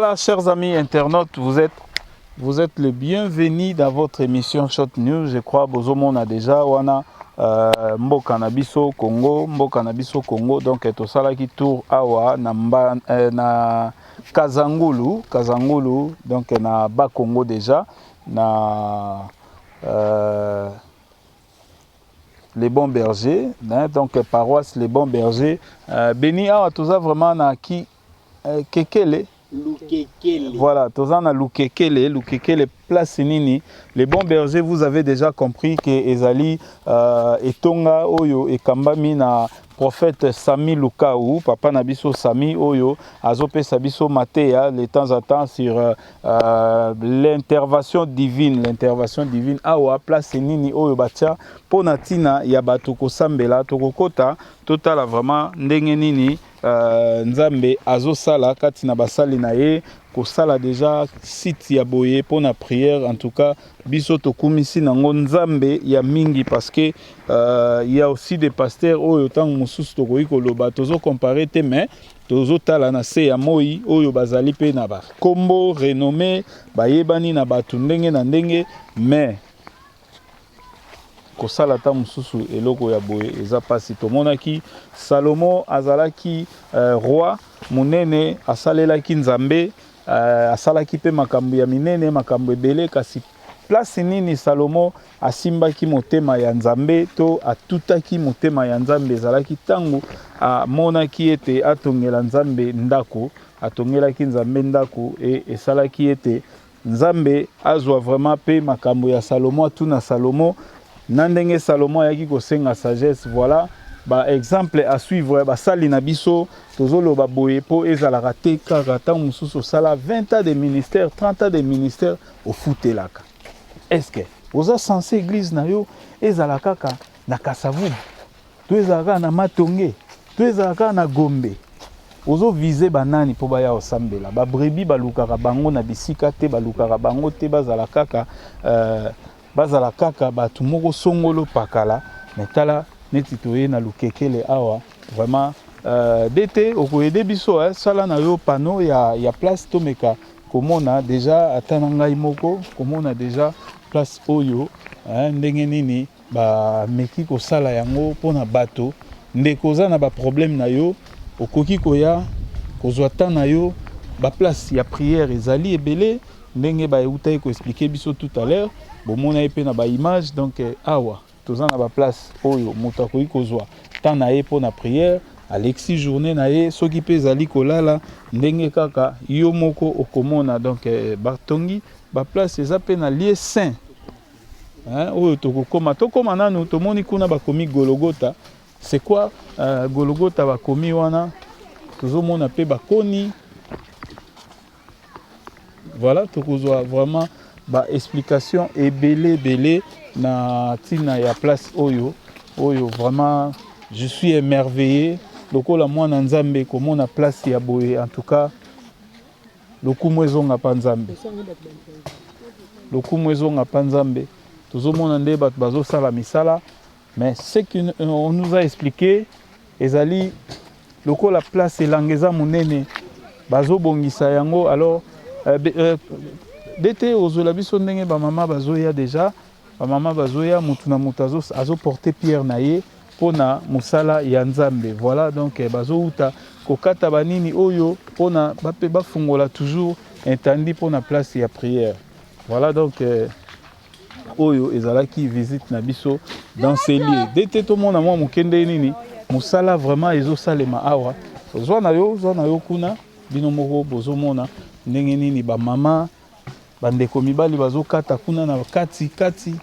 Voilà, chers amis internautes, vous êtes les bienvenus dans votre émission Shot News. Je crois bozomona déjà wana mboka na biso Congo, mboka na biso Congo. Donc tosalaki tour awa na Kazangulu, Kazangulu, donc na Bas Congo déjà na Les Bons Bergers, hein, donc paroisse Les Bons Bergers. Béni awa toza vraiment na ki Kekele. Lukekele. Voilà, toza na Lukekele, Lukekele place nini? Les Bons Bergers, vous avez déjà compris que ezali etonga oyo ekambami na prophète Sami Lukau, papa na biso Sami oyo azopesa biso mateya de temps en temps sur l'intervention divine, l'intervention divine. Awa place nini oyo batia mpona ntina ya bato kosambela? Tokokota, totala vraiment ndenge nini Nzambe azosala kati na basali na ye, kosala déjà site ya boye mpona prière. En tout cas, biso tokumisi nango Nzambe ya mingi, parce que y a aussi des pasteurs oyo ntango mosusu tokoki koloba, tozocomparer te, mais tozotala na se ya moi oyo bazali mpe na bakombo renommé, bayebani na bato ndenge na ndenge, mais kosala ata mosusu eloko ya boye eza mpasi. Tomonaki Salomo azalaki roi monene, asalelaki Nzambe, asalaki mpe makambo ya minene, makambo ebele. Kasi place nini Salomo asimbaki motema ya Nzambe to atutaki motema ya Nzambe? Ezalaki ntango amonaki ete atongela Nzambe ndako. Atongelaki Nzambe ndako e esalaki ete Nzambe azwa vraiment mpe makambo ya Salomo, atuna Salomo na ndenge Salomo ayaki kosenga sagesse. Voilà baexemple à suivre. Basali na biso, tozoloba boye mpo ezalaka te kaka ntango mosusu osala 20 ans de ministère, 30 ans de ministère, ofutelaka. Est ce que oza censé église na yo ezala kaka na Kasavubu to ezala kaka na Matonge to ezala kaka na Gombe? Ozoviser banani mpo baya kosambela? Babrebis balukaka bango na bisika te, balukaka bango te. Bazala kaka bato moko songolo pakala. Me tala neti toye na Lukekele awa, vraiment dt okoaider biso, sala na yo pano ya place, tomeka komona déjà, ata na ngai moko komona déjà place oyo, ndenge nini bameki kosala yango mpona bato. Ndeko, oza na baproblème na yo, okoki koya kozwa temps na yo. Baplace ya prière ezali ebele, ndenge baeutaki koexpliquer biso tout à l'heure, bomona ye mpe na baimage. Donc awa toza na baplace oyo moto akoki kozwa temps na ye mpona prière, alexi journée na ye, soki mpe ezali kolala, ndenge kaka yo moko okomona. Donc batongi baplace, eza mpe na lieu saint, hein, oyo tokokóma. Tokóma nanu, tomoni kuna bakomi Gologota. C'est quoi Gologota bakomi wana? Tozomona mpe bakoni. Voilà, tokozwa vraiment baexplication ebele ebele na ntina ya place oyo. Oyo vraiment, je suis émerveillé lokola mwana Nzambe komona place ya boye. En tout cas, lokumu ezonga mpa Nzambe, lokumu ezonga mpa Nzambe. Tozomona nde bato bazosala misala, mais ce qu'on nous a expliqué ezali lokola place elanga eza monene, bazobongisa yango. Alors dt ozwela biso ndenge bamama bazoya déjà, bamama bazoya, mutu na moto azoporter pierre na ye mpona mosala ya Nzambe. Voilà, donc bazouta kokata banini oyo mpona bape bafungola toujours intandi mpona place ya prière. Voilà, donc oyo ezalaki visite na biso dans ces lieux. Dt tomona mwa moke nde nini mosala vraiment ezosalema awa. Zwa na yo, zwa na yo kuna, bino moko bozomona ndenge nini bamama, bandeko mibali bazokata kuna na kati kati.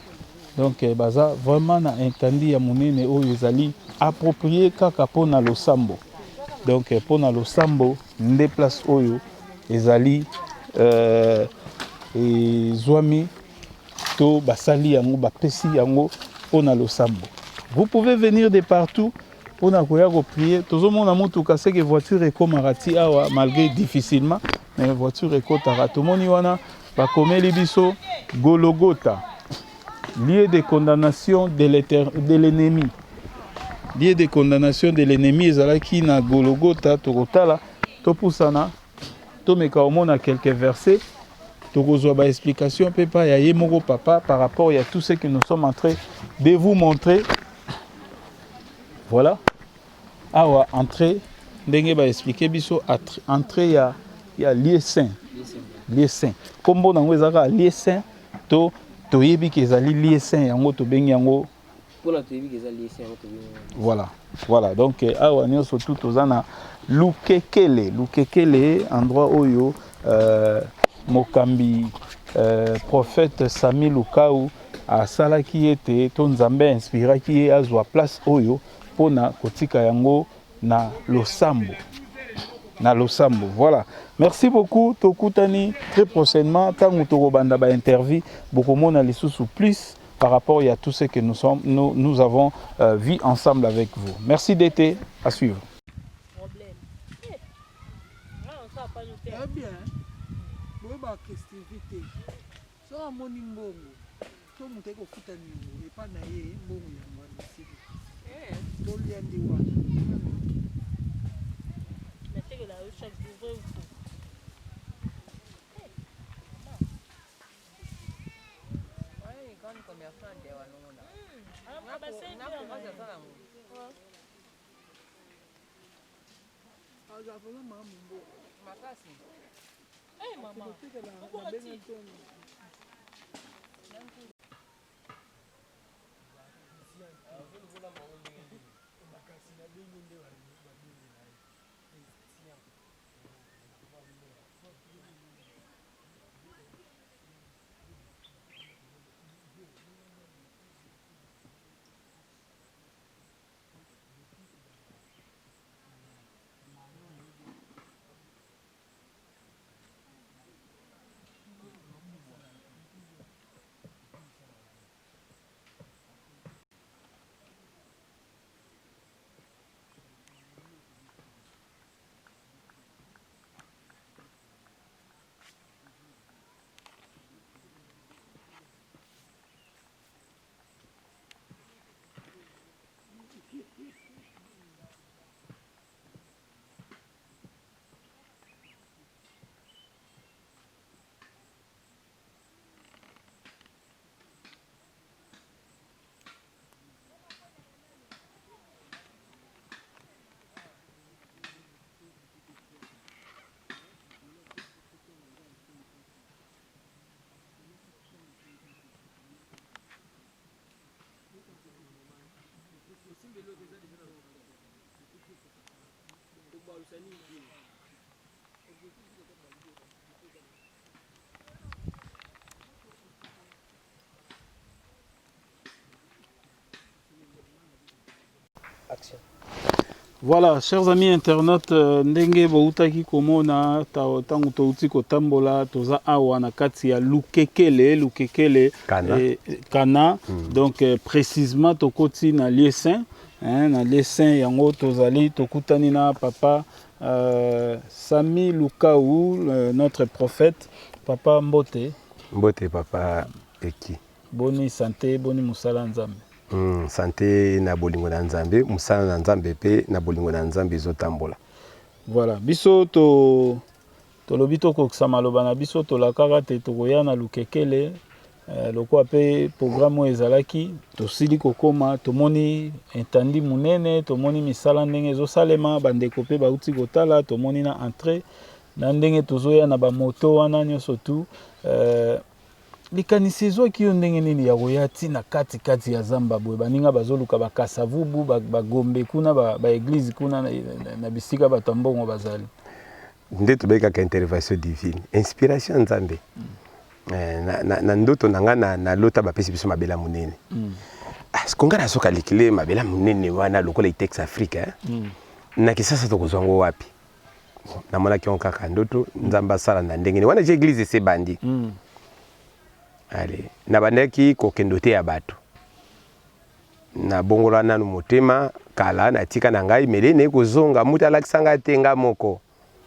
Donc baza vraiment na intandi ya monene oyo ezali approprié kaka mpona losambo. Donc mpona losambo nde place oyo ezali ezwami to basali yango, bapesi yango mpona losambo. Vous pouvez venir de partout mpona koya koprier. Tozomona motuka, seke voiture ekomaka ti awa, malgré difficilement, mais voiture ekotaka. Tomoni wana bakomeli biso Gologota, lieu de condamnation de l'ennemi. Lieu de condamnation de l'ennemi ezalaki na Gologota. Tokotala, topusana. Tomeka komona quelques versets, tokozwa ba explications mpe epai ya ye moko papa par rapport ya tout ce que nous sommes en train de vous montrer. Voilà. Awa entrée ndenge ba expliquer biso entrée ya ya lieu saint. Lieu saint. Kombo nango eza kaka lieu saint to toyebi ke ezali lieu saint yango tobengi yango Pona toyebi ke eza lieu saint yango tobengi yango. Voilà. Voilà donc eh, awa nyonso tout toza na Lukekele, Lukekele endroit oyo euh, mokambi euh, prophète Sami Lukau asalaki ete to Nzambe inspiraki ye azwa place oyo pona kotika yango na losambo na losambo voilà merci beaucoup tokutani très prochainement ntango tokobanda ba interview bokomona lisusu plus par rapport à tout ce que nous, sommes, nous, nous avons euh, vu ensemble avec vous merci DT à suivre. Eh bien, boyebaka Christivie te soki amoni mbongo to moto aye kofuta niongo epa na ye mbongo yango wana esili tolia nde wana. Natekela yo chaque jour vrai ou faux? Aza vraiment mama mombongo. Makasi. Eh mama. Obonga ti. Action. Voilà, chers amis internautes, euh, ndenge boutaki komona tango touti kotambola toza awa na kati ya Lukekele, Lukekele Kana, eh, Kana. Donc euh, précisément tokoti na lieu saint, hein, na lieu saint yango tozali tokutani na papa euh, Sami Lukau, euh, notre prophète, papa Mbote. Mbote papa Eki. Boni santé, boni musala Nzambe. Sante na bolingo na Nzambe, mosala na Nzambe pe na bolingo na Nzambe ezotambola. Voilà, biso to tolobi tokokisa maloba na biso tolakaka te tokoya na Lukekele eh, lokola pe programme oyo ezalaki tosili kokoma tomoni etandi monene tomoni misala ndenge ezosalema bandeko pe bauti kotala tomoni na entrée na ndenge tozoya na bamoto wana nyonso tu eh, Likanisi ezwaki yo ndenge nini ya koya ti na kati kati ya zamba boye? Baninga bazoluka ba Kasavubu, ba, ba Gombe kuna, ba, ba eglise kuna na, na, na bisika bato ya mbongo bazali. Nde tobengaka intervention divine, inspiration ya Nzambe. Eh, na, na, na ndoto na nga na, na lota bapesi biso mabele ya monene. Ah, siko nga nazo calculer mabele ya monene wana lokola Itex Afrique eh? Na Kisasa tokozwa yango wapi? Namonaki yango kaka ndoto, Nzambe asala na ndenge nini. Wana je eglise esi ebandi. Allez, nabandaki kokende oteya bato. Nabongola nanu motema kala, natika na ngai mele naye kozonga, mutu alakisa ngai te, ngai moko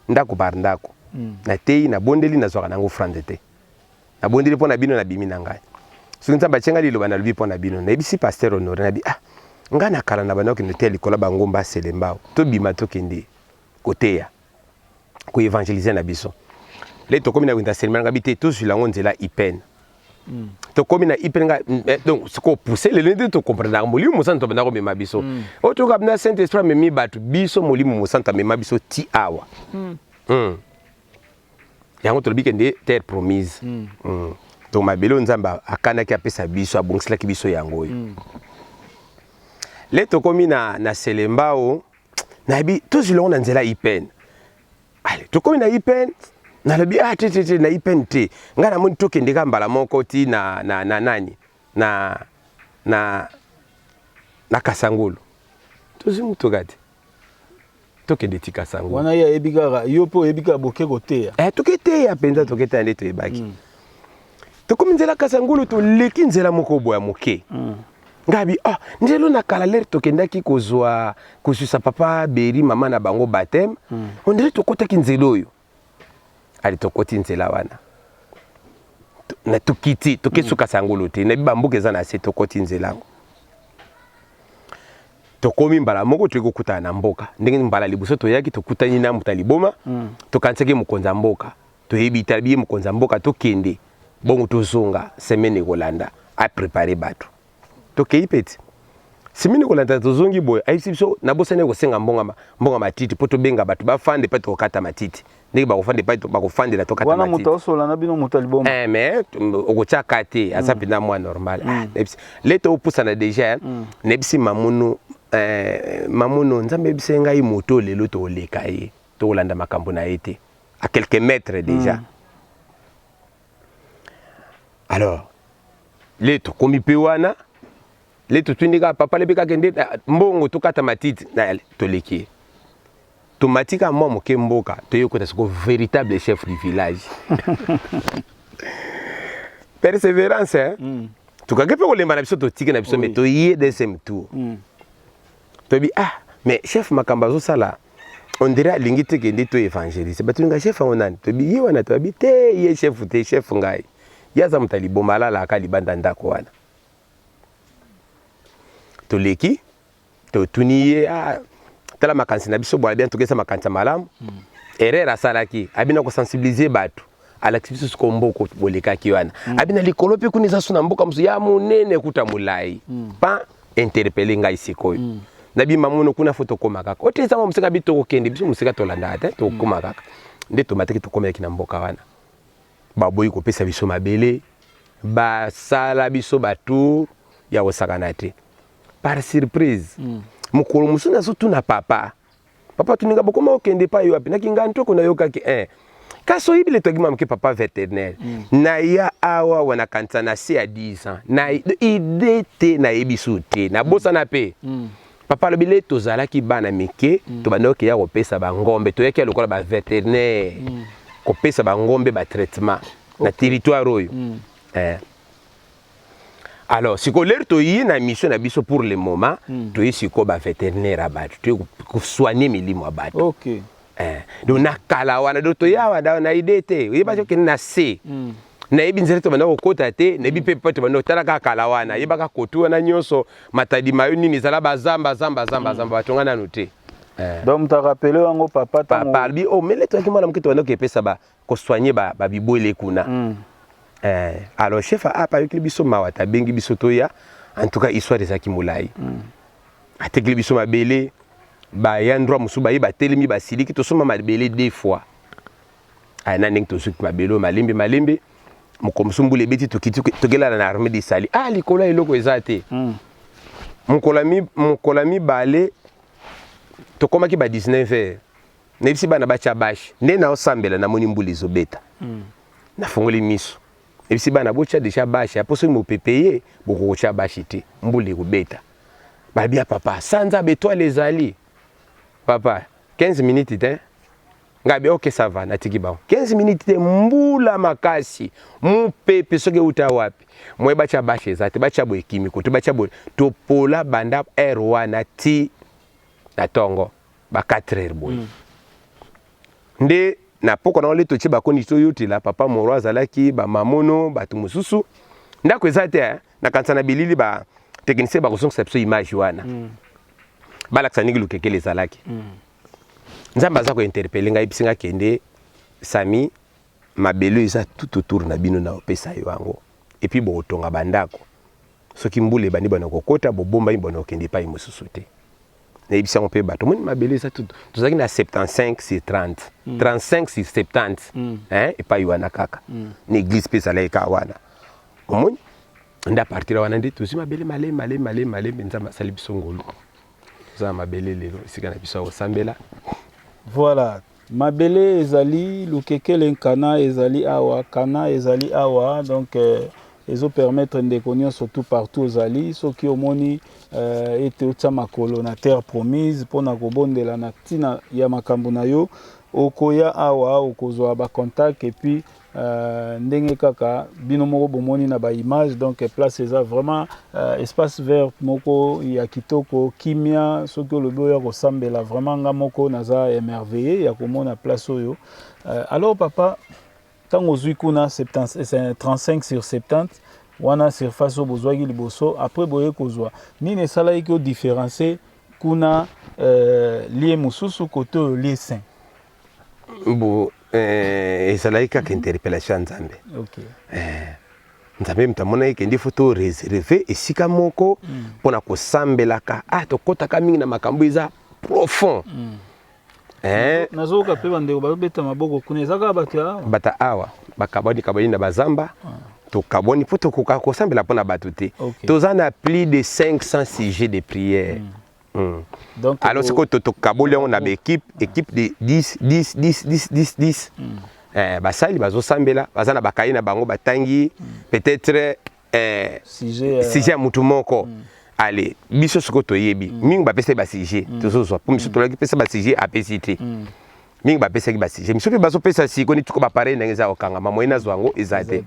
ndako par ndako. Nateyi, nabondeli, nazwaka nango offrande te. Nabondeli mpo na bino, nabimi na ngai. Soki Nzambe atie ngai liloba, nalobi mpo na bino. Nayebisi pasteur Honore, nabi ah, ngai na kala nabanda kokende oteya likolo ya bangomba Selembao, tobima tokende koteya, ko evangeliser na biso. Le tokomi na wenza selema nga bi te tozwila yango nzela ipene. Tokomi na ipene nga donc sikoyo pousse lelo nde tokomprendaka molimo mosantu abanda komema biso. Oyo toyoka na Saint Esprit amemi bato biso, molimo mosantu amema biso ti awa. Yango tolobi kende terre promise. Donc mabele oyo Nzambe akanaki apesa biso, abongiselaki biso yango oyo. Le tokomi na Selembao, nayebi tozwila yango na nzela ipene. Ale tokomi na ipene, nalobi ah te te te, na ipene te, ngai namoni tokende kaka mbala moko ti na nani na Kasangulu. Tozwi motuka te, tokende ti Kasangulu. Wana ye ayebi kaka yo mpe oyebi kaka boke koteya. Eh, toketeya mpenza, toketeya nde toyebaki. Tokomi nzela Kasangulu, toleki nzela moko boya moke. Ngai bi ah nzela na kala lere tokendaki kozwa kosusa papa Beri mama na bango baptême. On dirait tokotaki nzela oyo. Ale tokoti nzela wana. Na tokiti, toke suka Sangulu te, nayebi bamboka eza na se, tokoti nzela yango. Tokomi mbala moko toyei kokutana na mboka ndenge mbala liboso toyaki, tokutani na moto ya liboma. Tokanisaki mokonzi ya mboka, toyebi te, alobi ye mokonzi ya mboka, tokende bongo tozonga semaine ekolanda, aprépare bato. Tokei mpe ti semaine ekolanda, tozongi boye, ayebisi biso nabosani kosenga mbonga matiti mpo tobenga bato bafande epai tokokata matiti, ndenge bakofanda epai bakofandela tokata wana matiti. Moto aosola na bino moto ya liboma. Eh, mais okotiaka te, aza mpenza mwa normal. Ah, nayebisi le topusana déjà, nayebisi mamunu, mamunu Nzambe ayebisi ngai moto lelo toleka ye, tokolanda makambo na ye te, à quelques mètres déjà. Alors le tokomi mpe wana, le totuni kaka papa lebi kaka nde mbongo tokata matiti na toleki ye, tomati kaka mwa moke mboka, toyei kota siko véritable chef du village. Persévérance, hein? Tokaki mpe kolemba na biso, totiki na biso. Mais toye deuxième tour, toyebi ah mais chef makambo azosala, on dirait alingi te kende to évangélise bato. Ninga chef yango nani? Toyebi ye wana, toyebi te ye chef te, chef ngai ye aza moto ya liboma, alalaka libanda ndako wana. Toleki, totuni ye, ah, tala makanisi na biso bwala bien, tokesa makanisi ya malamu. Erreur asalaki, abina kosensibiliser bato, alakisi biso siko mboko bolekaki wana. Abina likolo mpe kuna eza so na mboka mosusu ya monene kuta molai. Pa interpele ngai sikoyo. Nabima mono kuna fo tokóma kaka ote eza mwa mosika, bi tokokende biso mosika, tolandaka te, tokóma kaka nde tomataki, tokomelaki na mboka wana. Baboyi kopesa biso mabele, basala biso batour ya kosakana te. Par surprise, mokolo mosusu nazotuna papa, papa tuninga bokoma okende epai wapi? Nakinga ntoko nayokaki kasi oyebi le toyaki mamoke papa vétérinaire. Naya awa wa nakanisa na se ya 10 ans na idée te, nayebi su te, nabosana mpe. Papa alobi le tozalaki bana mike, tobandaki okeya kopesa bangombe, toyaki ya lokola bavétérinaire kopesa bangombe batraitement na territoire oyo. Alors sikoyo lere toye na mission na biso, pour le moment toye sikoyo bavétérinaire ya bato, toye kosoigne milimo ya bato. Donc na kala wana, donc toye awa na idée te, oyebaki okende na se. Nayebi nzela tobanda kokota te, nayebi mpe mpe tobanda kotala kaka kala wana, yebaka kotu wana nyonso matadi mayo nini ezala bazamba zamba zamba zamba, batonga nanu te. Donc moto arapele yango papa ntango papa alobi oh mele toyaki mwana moke, tobanda kokepesa ba kosoigne babibwele kuna. Alors chef apa ayokeli biso mawa, tabengi biso toya. En tout cas histoire ezalaki molai. Atekeli biso mabele, baya ndroit mosusu baye batelemi basiliki, tosomba mabele deux fois. Aya na ndenge tozwiki mabele oyo malembe malembe, mokolo mosusu mbula ebeti, tokiti tokelala na armée de sali, ah likolo ya eloko eza te. Mokolo ya mibale tokomaki ba 19 heures, nayebisi bana batya bâche nde naosambela, namoni mbula ezobeta. Nafongoli miso, nayebisi bana botya déjà bâche po soki mopepe ye bokokotya bâche te, mbula ekobeta. Balobi ya papa sanza baétoile ezali papa 15 minutes te. Ngai bi ok ça va, natiki bango 15 minutes te, mbula makasi, mopepe soki euta wapi, moye batya bâche eza te, batya boye ekimi kote, batya boye topola banda heure wana ti na ntongo ba 4 heures boye. Nde na poko na ole totie bakoni toyotela papa moro azalaki bamamono bato mosusu ndako eza te, eh. Nakanisa na bilili ba technicien bakozongisa biso image wana. Balakisa ndenge lukekele ezalaki. Nzambe aza kointerpele ngai, yebisi ngai kende sami. Mabele eza tout autour na bino, na opesa yo yango. Et puis bokotonga bandako. Soki mbula ebandi bana kokota, bobombami, bana kokende epai mosusu te. Nayebisi yango mpe bato, omoni mabele eza tout, tozalaki na 75 sur 30, 35 sur 70, hein, epai wana kaka na église mpe ezalaki kaka wana. Omoni nde à partir wana nde tozwi mabele malemi malemi malemi malemi. Nzambe asali biso ngolu, toza na mabele lelo, esika na biso ya kosambela. Voilà, mabele ezali lukekele, nkana ezali awa, kana ezali awa. Donc ezopermettre ndeko nyonso tout partout ozali, soki omoni ete otia makolo na terre promise mpona kobondela na ntina ya makambo na yo, okoya awa, okozwa bacontact. Et puis ndenge kaka bino moko bomoni na baimage, donc place eza vraiment espace vert moko ya kitoko, kimia. Soki olobi oyo ya kosambela, vraiment nga moko naza émerveillé ya komona place oyo. Alors papa, ntango ozwi kuna 70, 35 sur 70 wana, surface oyo bozwaki liboso, après boye kozwa nini esalaki odifférencier kuna lieu mosusu, kote oyo lieu saint? Bo ezalaki kaka interpellation ya Nzambe. Nzambe moto amonaki kende faut toréserver esika moko mpona kosambelaka. Ah, tokɔtaka mingi na makambo eza profond. Eh, Nazoyoka mpe bandeko bazobeta maboko kuna, eza kaka bato ya awa? Bata awa bakabwani kabwani na bazamba, tokabwani mpo tokoka kosambela mpo na bato te. Toza na plus de 500 sujets de prière. Donc Alors sikoyo tokaboli yango na baéquipe, équipe de 10 10 10 10 10 10. Eh, basali bazosambela, baza na bakaye na bango, batangi peut-être sujet sujet ya mutu moko. Ale biso sikoyo toyebi mingi bapesaki basujet, tozozwa mpo miso tolaki pesa basujet, apesi te. Mingi bapesaki basujet, miso mpe bazopesa. Sikoyo neti ko baappareil ndenge eza kokangama, moyen nazwa yango eza te.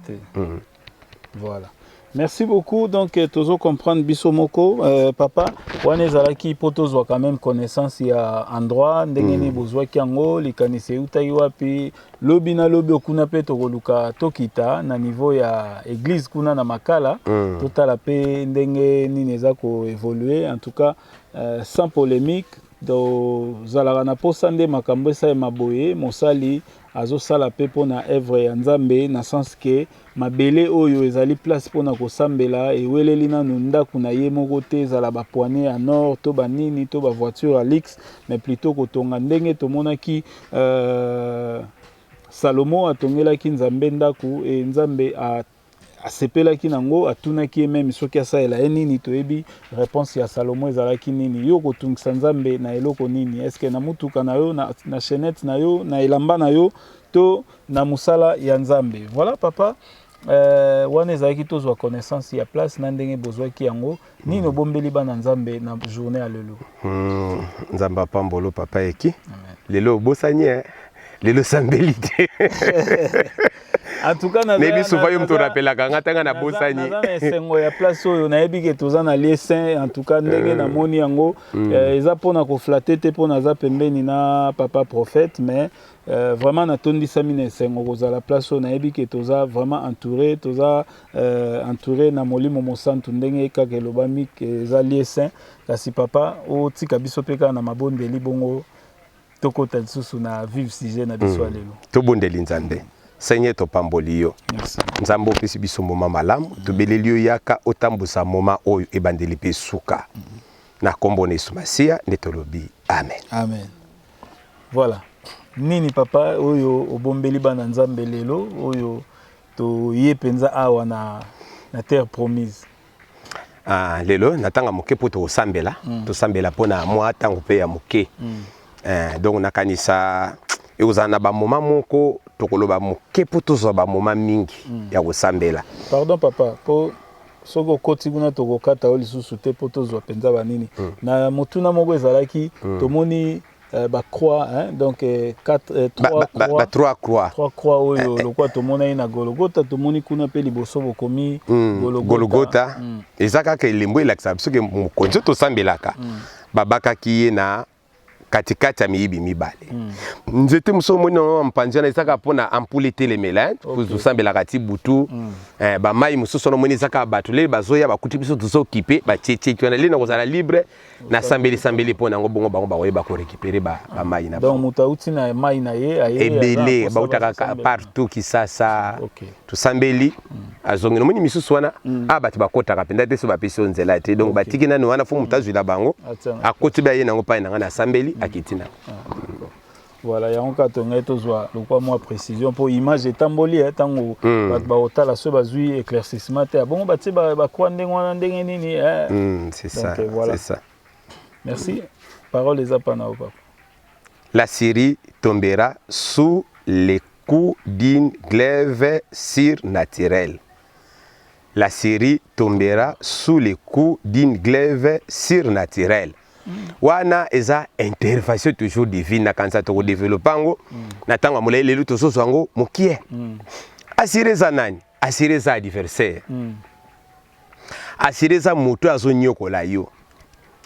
Voilà. Merci beaucoup. Donc, tozo comprendre biso moko, papa, wana ezalaki po tozwa quand même connaissance ya endroit, ndenge nini bozwaki yango, likanisi eutaki wapi. Lobi na lobi okuna mpe tokoluka tokita na niveau ya église kuna na Makala, totala mpe ndenge nini eza koévoluer. En tout cas, sans polémique, tozalaka na posa nde makambo esalema boye. Mosali azosala mpe mpona œuvre ya Nzambe, na sens ke mabele oyo ezali place mpona kosambela, eweleli nanu ndako na ye moko te, ezala bapoignée ya nord to banini to bavoiture ya luxe, mais plutôt kotonga ndenge tomonaki Salomo atongelaki Nzambe ndako e Nzambe asepelaki nango, atunaki ye même soki asalela ye nini. Toyebi réponse ya Salomo ezalaki nini: yo kotungisa Nzambe na eloko nini? Est-ce na mutuka na yo, na chaînette na yo, na elamba na yo, to na mosala ya Nzambe? Voilà papa, wana ezalaki tozwa connaissance ya place na ndenge bozwaki yango. Nini obombeli bana Nzambe na journée ya lelo? Nzambe apambolo papa eki. Lelo obosani, eh? Lelo osambeli te. En tout cas, nayebi souvent yo moto orapelaka nga ntanga nabosani. Naza na esengo ya place oyo, nayebi ke toza na lieu saint. En tout cas, ndenge namoni yango, eza mpona koflatter te mpo naza pembeni na papa prophète, mais vraiment natondisami na esengo kozala place oyo. Nayebi ke toza vraiment entouré, toza entouré na Molimo Mosantu, ndenge kaka elobami ke eza lieu saint. Kasi papa, otika biso mpe kaka na mabondeli, bongo tokota lisusu na vif sujet na biso ya lelo. Tobondeli Nzambe. Seigneur, topamboli yo. Merci. Nzambe, opesi biso moma malamu, tobeleli yo, yaka otambusa moma oyo, ebandeli mpe suka. Na nkombo na Yesu Masiya nde tolobi, amen. Amen. Voilà, nini papa oyo obombeli bana Nzambe lelo oyo toye mpenza awa na terre promise? Ah, lelo na ntango ya moke mpo tokosambela, tosambela mpona mwa ntango mpe ya moke. Eh, donc nakanisa ekozala na bamoma moko tokoloba moke mpo tozwa bamoma mingi ya kosambela. Pardon papa, mpo soki okoti kuna tokokata yo lisusu te, mpo tozwa mpenza banini na motuna moko ezalaki. Tomoni bacroix, hein, donc quatre, trois croix. Ba trois croix. Trois croix oyo lokwa tomonaki na Gologota, tomoni kuna mpe liboso bokomi Gologota. Gologota eza kaka elembo elakisaka biso ke mokonzi oyo tosambelaka, babakaki ye na Katikati ya miyibi mibale. Nzete mosusu omoni yango mpanzi wana ezaka mpo na ampoule etelemela, tosambelaka ti butu. Bamai mosusu wana omoni ezaka bato leli bazoya bakuti biso tozokipe batietieki wana leli na kozala libre nasambeli sambeli mpo na yango bongo bango bakoyeba korécupérer bamai na donc moto auti na mai na ye aye ebele bautaka partout Kisasa. Tosambeli azongi nomoni misusu wana a bato bakotaka mpenza te so bapesi yo nzela te donc batiki nano wana fo moto azwila bango akoti be aye nango pai na ngai nasambeli akiti nango. Voilà, yango kaka tongai tozwa lokwa mwa précision mpo image etamboli ntango bato bakotala so bazwi éclaircissement te bongo batie bakwa ndenge wana ndenge nini. C'est ça. Donc, voilà. C'est ça. Merci, parole eza pa na yo papa. La Syrie tombera sous les coups d'une glaive surnaturelle. La Syrie tombera sous les coups d'une glaive surnaturelle. Wana eza intervention toujours divine nakanisa tokodévelopper yango na ntango ya molai lelo tozozwa yango mokie. Assyrie eza nani? Assyrie eza adversaire. Assyrie eza moto azonyokola yo,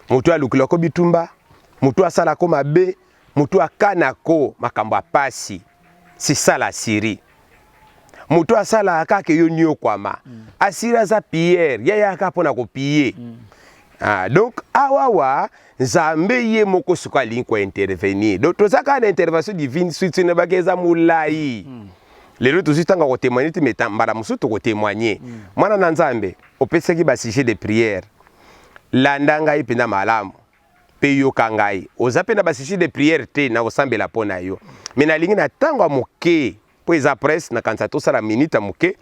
moto alukelako bitumba, moto asalako mabe, moto akanako makambo ya pasi. C'est ça la Syrie. Moto asalaka kaka yo nyokwama. Assyrie aza pilleur, ye ayaka mpona kopiller. Ah, donc awawa Nzambe ye moko sikoyo alingi kointervenir. Donc toza kaka na intervention divine suite na baki eza molai. Lelo tozwi ntango ya kotémoigner te, mais mbala mosusu tokotémoigner. Mwana na Nzambe, opesaki basujet de prière, landa ngai mpenza malamu mpe yoka ngai. Oza mpe na basujet de prière te, na kosambela mpo na yo, mais nalingi na ntango ya moke mpo eza presse, nakanisa tosala minute ya moke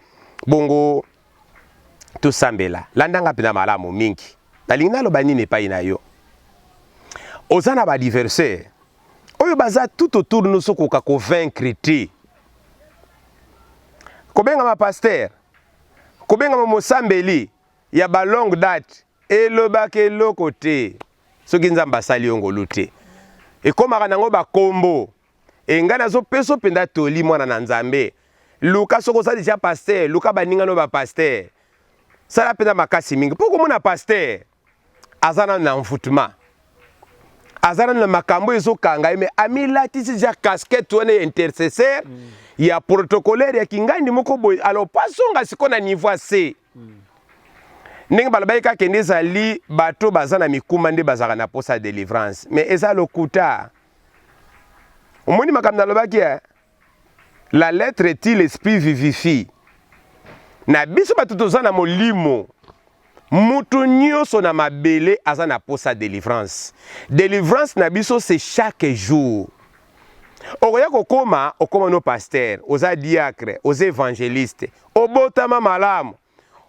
bongo tosambela. Landa nga mpenza malamu mingi. Nalingi naloba nini epai na yo? Oza na baadversaire oyo baza tout autour nyonso koka kovaincre te. Kobengama pasteur, kobengama mosambeli ya balongue date elobaka eloko te soki Nzambe asali yo ngolu te. Ekomaka nango bakombo. E ngai nazopesa mpenza toli, mwana na Nzambe, luka soki oza déjà pasteur, luka baninga no bapasteur, sala mpenza makasi mingi mpo komona pasteur aza nano na envoûtement, aza nano na makambo ezokanga ye, mais amilatisi déjà casquette wana ya intercesseur, ya protocolaire, ya kingandi moko boye. Alors po azonga sikoyo na niveau ya se ndenge balobaki kaka nde ezali bato baza na mikumba nde bazalaka na posa ya délivrance, mais eza lokuta. Omoni makambo nalobaki, eh? La lettre tue, l'esprit vivifie. Na biso bato toza na molimo, mutu nyonso na mabele aza na posa délivrance. Délivrance na biso, c'est chaque jour. Okoya kokóma, okóma no pasteur, oza diacre, oza évangéliste, obotama malamu,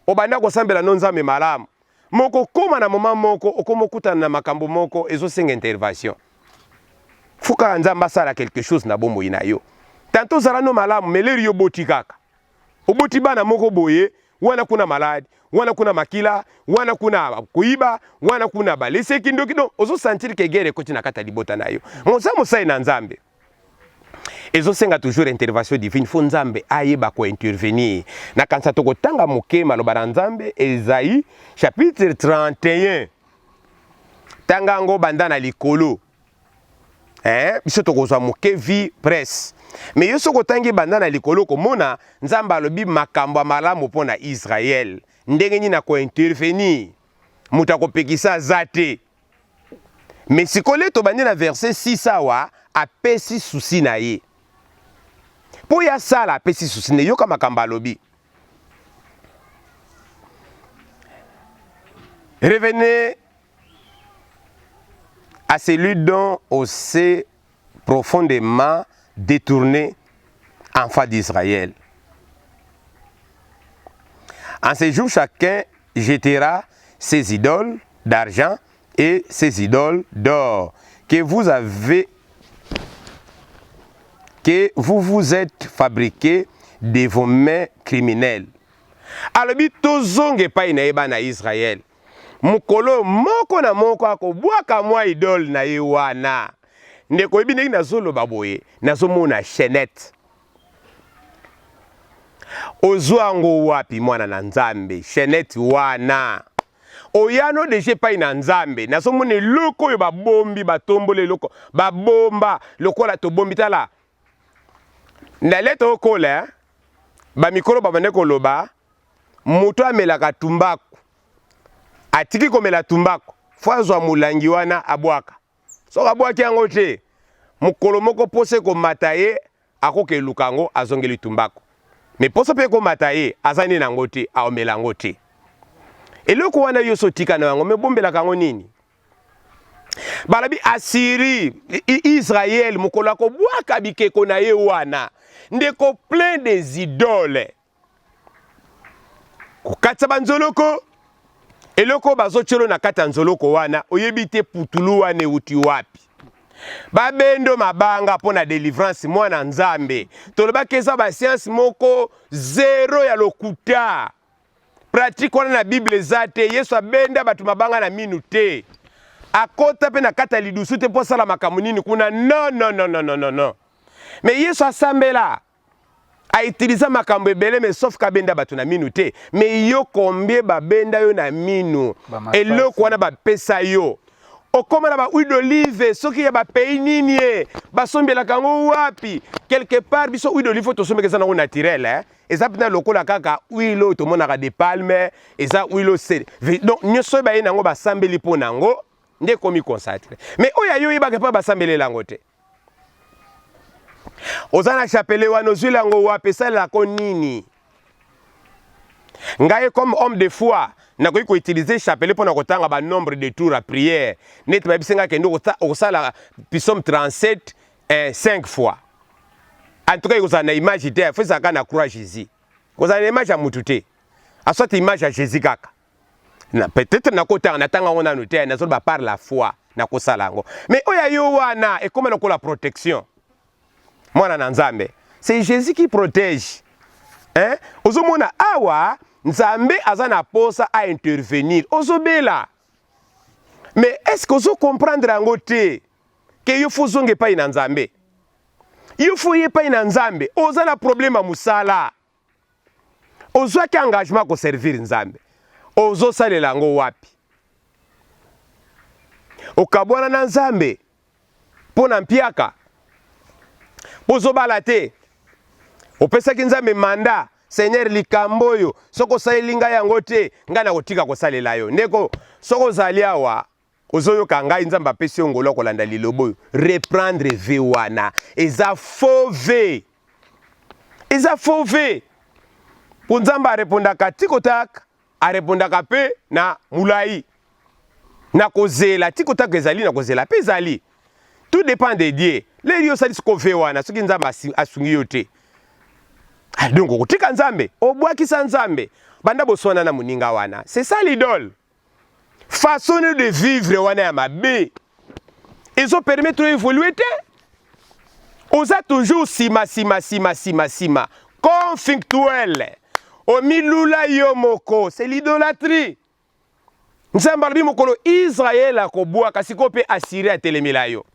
obanda kosambela no Nzambe malamu, mokokóma na moma moko okóma okutana na makambo moko ezosenga intervention. Fuka Nzambe asala quelque chose na bomoi na yo. Tanto ozala no malamu, mais l'heure yo boti kaka, oboti bana moko boye, wana kuna malade, wana kuna makila, wana kuna koyiba, wana kuna baleseki ndoki, donc ozosentir ke guerre ekoti na kati ya libota na yo. Moza mosali na Nzambe, ezosenga toujours intervention divine. Fo Nzambe ayeba kointervenir. Nakanisa tokotanga moke maloba na Nzambe, Esaïe chapitre 31. Tanga yango banda na likolo. Biso tokozwa moke vie presse, mais yo soki otangi banda na likolo, komona Nzambe alobi makambo ya malamu mpo na Israel, ndenge nini akointervenir, moto akopekisa aza te. Mais sikoyo tobandi na verset 6 awa, apesi souci na ye mpo ya sala, apesi souci na ye. Yoka makambo alobi: Revenez à celui dont on s'est profondément détourné, enfant d'Israël. En ce jour, chacun jettera ses idoles d'argent et ses idoles d'or que vous vous êtes fabriqués de vos mains criminelles. Alobi tozonga epai na ye, bana Israël. Mokolo moko na moko akobwaka mwa idole na ye wana. Ndeko, oyebi ndenge nazoloba boye, nazomona chaînette. Ozwa yango wapi, mwana na Nzambe? Chaînette wana. Oyano deja epai na Nzambe. Nazomona eloko oyo babombi, batomboli eloko, babomba lokola tobombi. Tala, na leta okola, eh? Bamikolo babande koloba, moto amelaka tumbaku atiki komela tumbaku, fo azwa molangi wana abwaka. Soki abwaki yango te, mokolo moko posa ekomata ye, akoka eluka yango, azongeli tumbako. Me posa mpe ekomata ye, aza nde na yango te, aomela yango te. Eloko wana yo so otika na yango, me obombelaka yango nini? Balobi Assyrie, Israël, mokolo akobwaka bikeko na ye wana, ndeko plein des idoles. Kokatisa banzoloko, eloko oyo bazotyelo na kati ya nzoloko wana, oyebi te putulu wana euti wapi. Babendo mabanga mpo na delivrance, mwana Nzambe. Tolobaki eza ba science moko zero ya lokuta. Pratique wana na Bible eza te. Yesu abenda bato mabanga na minu te. Akota mpe na kati ya lidusu te mpo asala makambo nini kuna. Non, non, non, non, non, non. Mais Yesu asambela. A utiliser makambo ebele mais sauf kabenda bato na minu te. Mais yo combien babenda yo na minu? Eloko wana bapesa yo. Okoma na ba huile d'olive soki ya ba pays nini e basombelaka yango wapi? Quelque part biso huile d'olive tosombeka eza nango naturel hein. Eza mpenza lokola kaka huile oyo tomonaka de palme, eza huile oyo donc nyonso oyo baye nango basambeli mpo nango nde ekomi consacre. Mais oyo ya yo oyebaka mpe basambelela yango te. Oza na chapelet wana ozwili yango wapi? Esalelako nini? Ngai comme homme de foi nakoki koutilize chapelet mpo na kotanga ba nombre de tours ya prière neti bayebisi ngai kende okosala psaume 37 eh, 5 fois. En tout cas ekozala na image te, faut ezalaka na croix Jésus. Kozala na image ya mutu te, aswati image ya Jésus kaka. Na peut-être nakotanga natanga yango nanu te, nazoloba par la foi nakosala yango. Mais oyo ya yo wana ekoma lokola protection. Mwana na Nzambe, c'est Jésus qui protège. Hein? Ozomona awa Nzambe aza na posa a intervenir. Ozobela. Mais est-ce que ozo comprendre yango te ke yo faut zonga epai na Nzambe? Yo faut ye epai na Nzambe. Oza na problème ya mosala. Ozwaki engagement ko servir Nzambe. Ozosalela yango wapi? Okabwana na Nzambe mpo na mpiaka, mpo ozobala te. Opesaki Nzambe mandat, Seigneur likambo oyo soki osaleli ngai yango te, ngai nakotika kosalela yo. Ndeko, soki ozali awa ozoyoka ngai, Nzambe apesi yo ngolu ya kolanda liloba oyo, reprendre vie wana eza faux vie, eza faux vie. Mpo Nzambe arepondaka tikotak, arepondaka mpe na molai na kozela tikotak ezali na kozela mpe ezali, tout dépend de Dieu. Leli osali siko vie wana, soki Nzambe asungi yo te, ah, donc okotika Nzambe, obwakisa Nzambe, banda boswana na moninga wana, c'est ça l'idole. Façon de vivre wana ya mabe ezo permettre évoluer te. Oza toujours sima sima sima sima sima, conflictuel, omilula yo moko, c'est l'idolâtrie. Nzambe alobi mokolo Israël akobwaka sikoyo mpe Assyrie atelemela yo.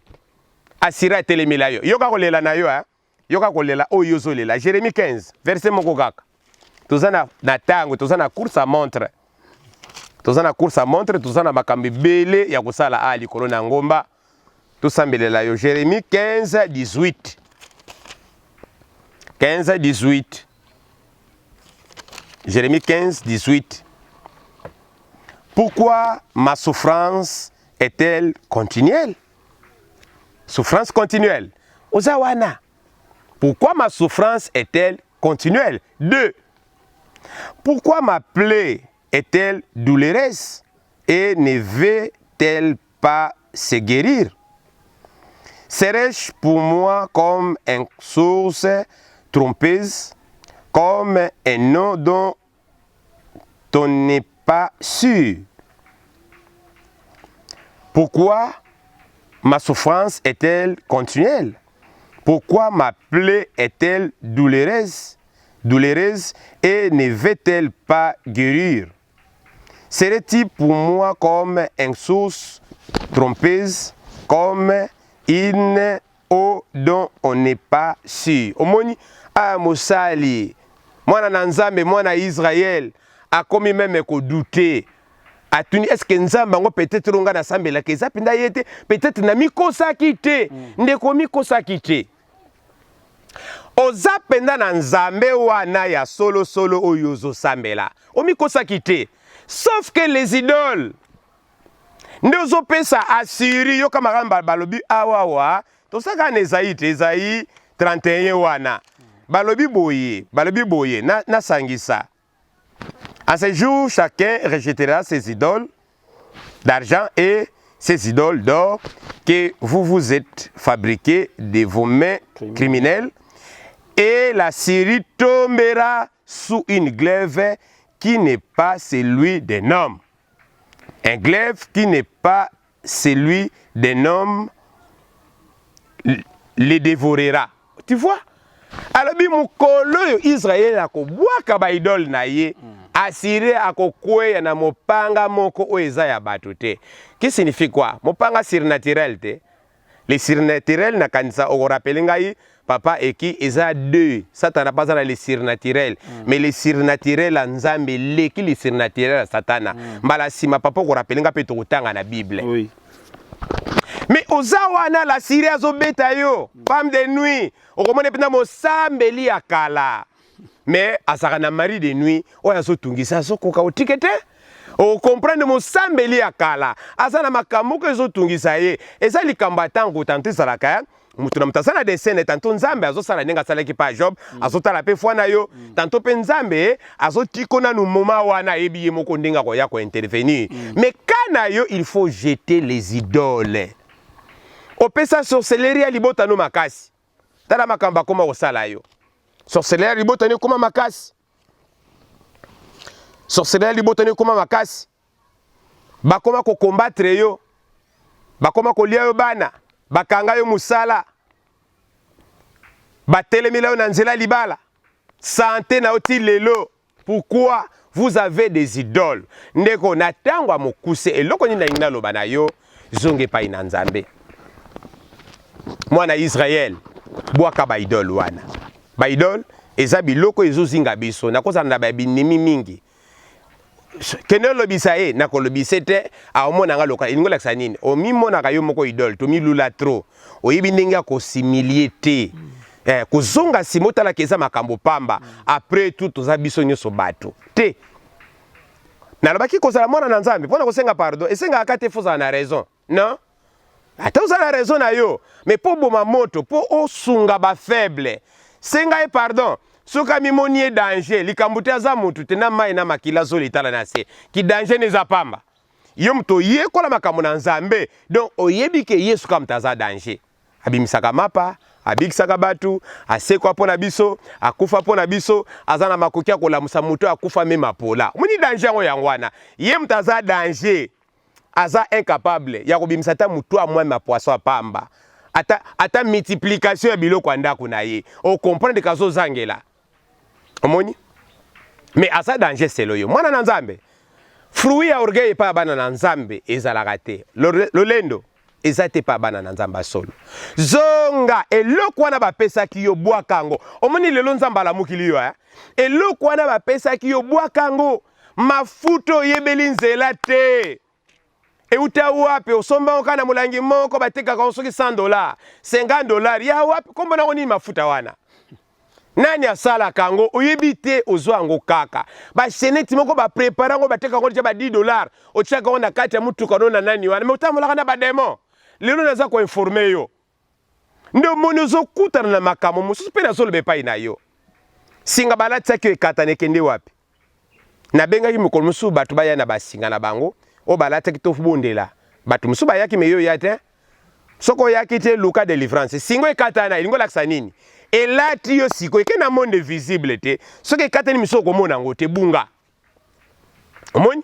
Assyrie atelemela yo. Yoka kolela na yo hein. Yoka kolela oyo ozolela. Jérémie 15 verset moko kaka. Toza na, na tango, toza na course à montre. Toza na course à montre, toza na makambo ebele ya kosala a likolo na ngomba. Tosambelela yo. Jérémie 15 18. 15 18. Jérémie 15 18. Pourquoi ma souffrance est-elle continuelle? Souffrance continuelle. Oza wana. Pourquoi ma souffrance est-elle continuelle? 2. Pourquoi ma plaie est-elle douloureuse et ne veut-elle pas se guérir? Serais-je pour moi comme une source trompeuse, comme un nom dont on n'est pas sûr? Pourquoi ma souffrance est-elle continuelle? Pourquoi ma plaie est-elle douloureuse, douloureuse et ne veut-elle pas guérir? Serait-il pour moi comme une source trompeuse, comme une eau dont on n'est pas sûr? Omoni, ah, mosali, mwana na Nzambe, mwana Israël, akomi meme kodouter. Atuni est ce que Nzambe yango peut-être oyo ngai nasambelaka eza mpenza ye te, peut-être namikosaki te. Ndeko, omikosaki te. Oza mpenza na Nzambe wana ya solosolo oyo ozosambela, omikosaki te. Sauf que les idoles nde ozopesa Assyrie. Yoka makambo balobi awawa, tosaka na Esaïe te, Esaïe 31 wana balobi boye, balobi boye, nasangisa na. En ce jour, chacun rejettera ses idoles d'argent et ses idoles d'or que vous vous êtes fabriquées de vos mains criminelles, et la Syrie tombera sous une glaive qui n'est pas celui d'un homme. Un glaive qui n'est pas celui d'un homme le dévorera. Tu vois? Alobi mokolo oyo Israele akobwaka baidole na ye, Assyrie akokweya na mopanga moko oyo eza ya bato te. Qui signifie quoi? Mopanga surnaturel te. Le surnaturel, nakanisa okorappeler ngai, papa eki, eza deux. Satana mpe aza na le surnaturel, mais le surnaturel ya Nzambe eleki le surnaturel ya Satana. Mbala nsima, papa, okorappeler ngai mpe tokotanga na Bible. Mais oza wana, la Syrie azobeta yo, femme de nuit. Okomona mpenza mosambeli ya kala, mais azalaka na mari de nuit oyo azotungisa, azokoka otike te. Okomprendre, mosambeli ya kala aza na makambo moko ezotungisa ye. Eza likambo ya ntango. Tanto ezalaka moto na moto aza na dessin. Tanto Nzambe azosala ndenge asalaki pa Job, azotala mpe foi na yo. Tanto mpe Nzambe azotiko nanu moma wana, ayebi ye moko ndenge akoya kointervenir. Mais ka na yo, il faut jeter les idoles. Opesa sorcellerie ya libota no makasi. Tala makambo akoma kosala yo. Sorcellerie ya libota no ekoma makasi, sorcellerie ya libota no ekoma makasi. Bakoma kocombattre yo, bakoma kolia yo bana, bakanga yo mosala, batelemela yo na nzela libala, santé na yo ti lelo. Pourquoi? Vous avez des idoles. Ndeko, na ntango ya mokuse, eloko nini nalingi naloba na yo? Zonga epai na Nzambe. Mwana Israel, bwaka baidole wana. Baidole eza biloko ezozinga biso. Nakozala na babinemi mingi. Kende olobisa ye, nakolobisa te, aomona nga lokola elingi olakisa nini? Omimonaka yo moko idole, tomilula trop, oyebi ndenge ya kosimilie te. Kozonga nsima, otalaka eza makambo pamba. Après tout, toza biso nyonso bato te. Nalobaki kozala mwana na Nzambe, mpo na kosenga pardon esengaka te fozala na raison. Non, ata oza na raison na yo, mais mpo boma moto, mpo osunga bafaible, senga ye pardon. Soki amimoni ye danger, likambo te, aza motu te na mai na makila, azolitala na se ki danger ne eza pamba. Yo moto oyekola makambo na Nzambe, donc oyebi ke Yesu kaka moto aza danger. Abimisaka mapa, abikisaka bato, asekwa mpo na biso, akufa mpo na biso, aza na makoki ya kolamusa moto akufa mema pola. Omoni danger yango? Yango wana ye moto aza danger, aza incapable ya kobimisa ata motu amwami poisson ya pamba, ata multiplication ya biloko ya ndako na ye. Ocomprendre ke azozangela. Omoni? Mais aza danger selo yo mwana na Nzambe. Fruit ya orgueil epai ya bana na Nzambe ezalaka te. Lolendo eza te epai ya bana na Nzambe ya solo. Zonga eloko wana bapesaki yo, bwaka yango. Omoni lelo Nzambe alamukili yo, eh? Eloko wana bapesaki yo, bwaka yango. Mafuta oyebeli nzela te euta wapi, osomba yango kaka na molangi moko batekaka yango soki 100 dollar, 50 dollar, ya wapi? Kombo nango nini mafuta wana? Nani asalaka yango? Oyebi te. Ozwa yango kaka bachaînette moko, baprépare yango, bateka yango deja ba 10 dollar. Otiaka yango na kati ya mutuka no na nani wana, me otambolaka na badémon. Lelo naza koinformer yo nde omoni ozokutana na makambo mosusu mpe nazoloba epai na yo. Singa balatiaki yo ekatana, ekende wapi? Nabengaki mokolo mosusu bato baya na basinga na bango oyo balataki, tobondela. Bato mosusu bayaki, me yo oya te. Soki oyaki te, luka délivrance. Singo ekatana elingi olakisa nini? Elati yo sikoyo, eke na monde visible te. Soki ekatani miso, okomona yango te. Bunga, omoni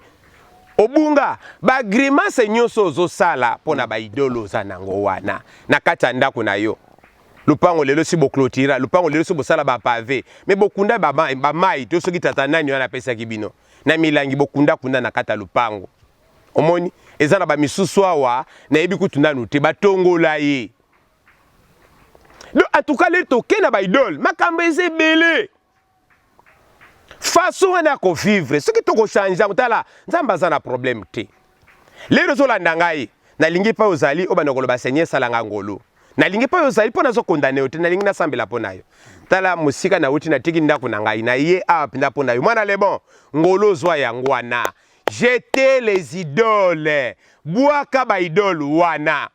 obunga bagrimace nyonso ozosala mpo na baidole oza nango wana na kati ya ndako na yo. Lupango lelo si boclôtura lupango, lelo si bosala bapave, me bokunda bamai to soki tata nani wana apesaki bino na milangi, bokundakunda na kati ya lupango. Omoni, eza na bamisusu awa nayebi kutu nanu te batongola ye. Donc en tout cas, le toke na baidole, makambo eza ebele. Façon wana ya kovivre soki tokochange yango, tala Nzambe aza na problème te. Lelo ozolanda ngai, nalingi mpe ozali obanda koloba Seigneur sala nga ngolu. Nalingi mpe ozali mpo nazo condamne yo te, nalingi nasambela mpo na yo. Tala mosika nauti, natiki ndako na ngai, na ye awa mpenza mpo na yo. Mwana Lebon, ngolu ozwa yango wana. Jetez les idoles, bwaka ba idoles wana.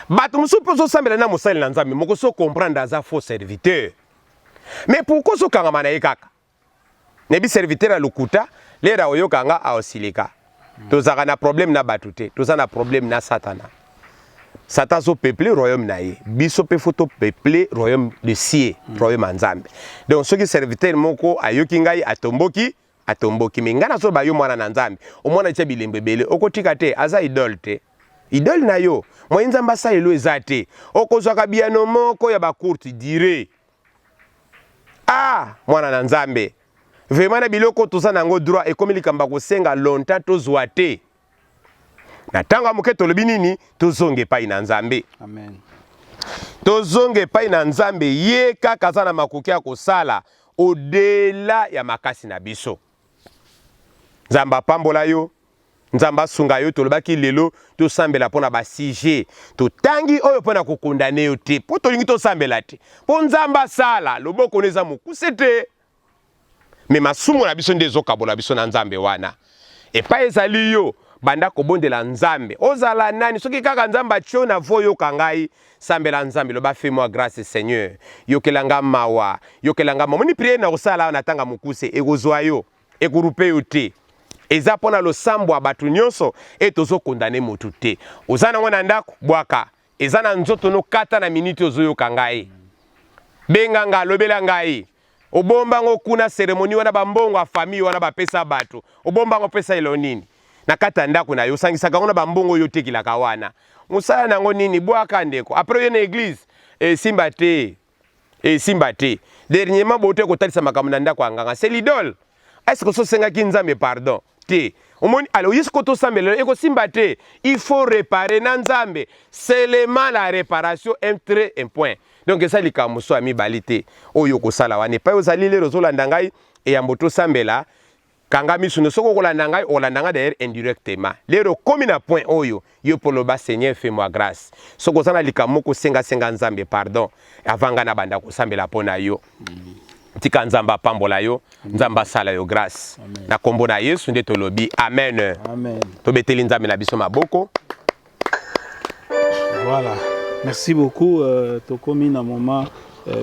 Bato mosusu mpe ozosambela na mosali na Nzambe moko, so comprendre aza faux serviteur. Mais pourquoi ozokangama na ye kaka? Nayebi serviteur ya lokuta, lere akoyoka nga aosilika. Tozalaka na problème na bato te, toza na problème na Satana. Satan azo peupler royaume na ye, biso pe faut to peupler royaume de cieux, royaume ya Nzambe. Donc soki serviteur moko ayoki ngai atomboki, atomboki, mais ngai nazoloba yo mwana na Nzambe, omwana tia bilembo ebele, okotika te, aza idole te. Idole na yo, moyen Nzambe asalelo eza te. Okozwaka biyano moko ya ba courte durée. Ah, mwana na Nzambe, vraiment na biloko toza na yango droit ekomi likambo ya kosenga longtemps tozwa te. Na ntango ya moke tolobi nini? Tozonga epai na Nzambe. Amen. Tozonga epai na Nzambe, ye kaka aza na makoki ya kosala au-delà ya makasi na biso. Nzambe apambola yo. Nzambe asunga yo. Tolobaki lelo tosambela mpo na ba sujet totangi oyo mpo na kokondane yo te, mpo tolingi tosambela te, mpo Nzambe asala loboko no eza mokuse te, me masumu na biso nde ezokabola biso na Nzambe wana. Epai ezali yo, banda kobondela Nzambe. Ozala nani? Soki kaka Nzambe atie yo na vo, yoka ngai, sambela Nzambe, loba fais moi grâce Seigneur, yokela nga mawa, yokela nga mawa. Moni prière na kosala awa na tanga mokuse ekozwa yo, ekurupe yo te. Eza mpo na losambo ya bato nyonso e tozokondane motu te. Oza nango na ndako, bwaka. Eza na nzoto no, kata na miniti ozoyoka ngai. Benga nga, lobela ngai. Obomba ngo kuna cérémonie wana, ba mbongo ya famille wana bapesa bato. Obomba ngo pesa elo nini? Na kati ya ndako na yo, osangisaka ngo na ba mbongo oyo otekelaka wana. Mosala na yango nini? Bwaka ndeko. Après oye na église, esimba te. Esimba te. Dernièrement bote kotalisa makambo na ndako ya nganga. C'est l'idole. Est-ce que osengaki Nzambe pardon? Te. Omoni, alors yesu ko tosambela ekosimba te. Il faut réparer na Nzambe. Seulement la réparation un trait un point. Donc eza likambo mosusu ya mibale te oyo okosala wana. Epai ozali lelo ozolanda ngai, eyambo tosambela, kanga miso no. Soki okolanda ngai, okolanda ngai d'ailleurs indirectement. Lelo okomi na point oyo, yo mpo loba Seigneur fais-moi grâce. Soki oza na likambo moko, senga senga Nzambe pardon avant ngai nabanda kosambela mpo na yo. Tika Nzambe apambola yo, Nzambe asala yo grâce. Na kombo na Yesu nde tolobi amen. Amen. Tobeteli Nzambe na biso maboko. Voilà. Merci beaucoup. Tokomi na moment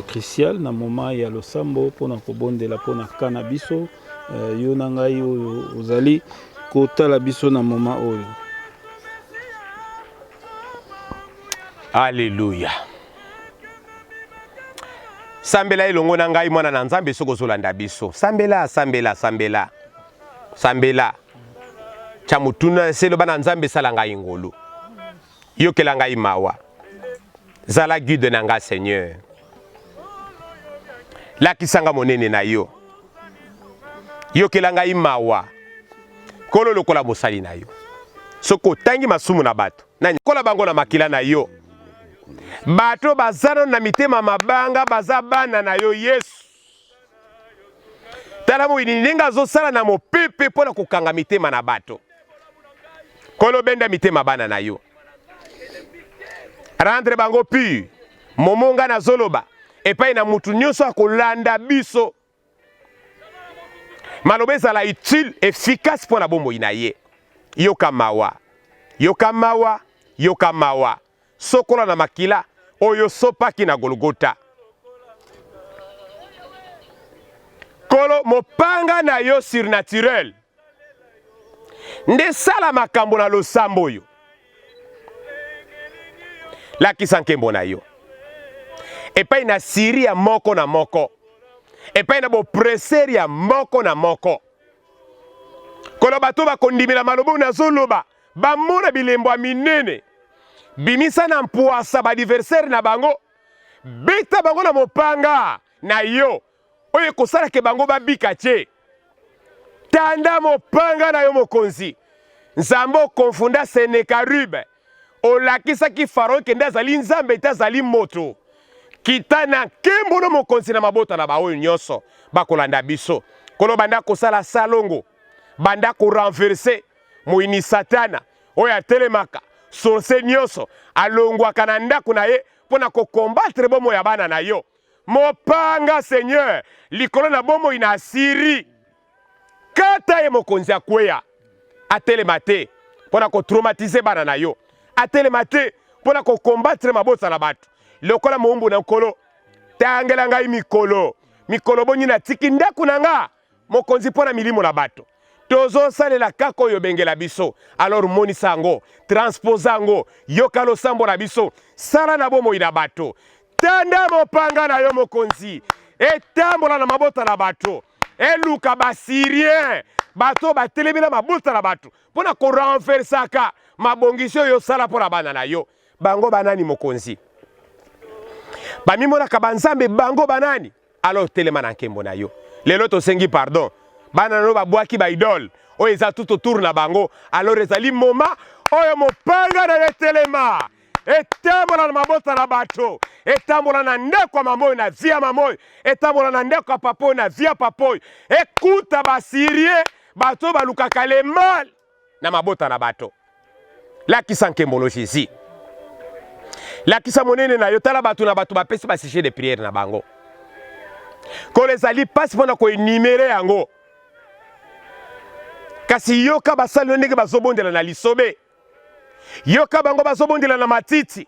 crucial, na moment ya losambo pona kobondela pona kana biso yo na ngai oyo ozali kotala biso na moment oyo. Alléluia. Sambela elongo na ngai mwana na Nzambe soki ozolanda biso. Sambela, sambela, sambela. Sambela. Tya motuna se loba na Nzambe sala ngai ngolu. Yokela ngai mawa. Zala guide na ngai Seigneur. Lakisa nga monene na yo. Yokela ngai mawa. Nkolo lokola mosali na yo. Soki otangi masumu na bato, nani kola bango na makila na yo. Bato baza nano na mitema mabanga, baza bana na yo Yesu. Tala moyini ndenge azosala na mopepe mpo na kokanga mitema na bato. Nkolo benda mitema bana na yo, rendre bango pur. Momo nga nazoloba epai na mutu nyonso akolanda biso, maloba ezala utile, efficace mpo na bomoi na ye. Yoka mawa, yoka mawa, yoka mawa. Sokola na makila oyo osopaki na Golgota. Nkolo, mopanga na yo surnaturel nde sala makambo na losambo oyo. Lakisa nkembo na yo epai na Syrie ya moko na moko, epai na bopreseri ya moko na moko. Nkolo, bato bakondimela maloba oyo nazoloba, bamona bilembo ya minene. Bimisa na mpwasa ba adversaire na bango, beta bango na mopanga na yo oyo ekosala ke bango babika te. Tanda mopanga na yo mokonzi. Nzambe okonfunda Senekarube, olakisaki Farao kende azali nzambe te, azali moto. Kita na nkembo no mokonzi na mabota na baoyo nyonso bakolanda biso. Nkolo banda kosala salongo, banda ko renverser moyini Satana oyo atelemaka sorcier nyonso alongwaka na ndako na ye mpo na kokombatre bomoi ya bana na yo. Mopanga Seigneur likolo na bomoi na Assyrie. Kata ye mokonzi akweya, atelema te mpo na kotraumatize bana na yo, atelema te mpo na kokombatre mabota na bato. Lokola moumbu na Nkolo, tangela ngai mikolo, mikolo boni natiki ndako na nga mokonzi mpo na milimo na bato. Tozosalela kaka oyo obengela biso, alors monisa yango, transpose yango, yoka losambo na biso, sala na bomoi na bato. Tanda mopanga na yo mokonzi, etambola na mabota na bato, eluka basyrien, bato batelemi na mabota na bato mpo na korenversaka mabongisi oyo osala mpo na bana na yo. Bango banani mokonzi? Bamimonaka banzambe, bango banani? Alors telema na nkembo na yo. Lelo tosengi pardon. Bana na yo babwaki ba idole oyo eza tout autour na bango. Alors ezali moment oyo mopanga na yo etelema. Etambola na mabota na bato, etambola na ndako ya mama oyo na vie ya mama oyo, etambola na ndako ya papa oyo na vie ya papa oyo, ekuta ba Syrien, bato oyo balukaka le mal na mabota na bato. Lakisa nkembo no Jesus, lakisa monene na yo. Tala bato na bato bapesi ba sujet de prière na bango. Kolo ezali mpasi mpo na koenumere yango, kasi yoka basali yo ndenge bazobondela na lisobe. Yoka bango bazobondela na matiti.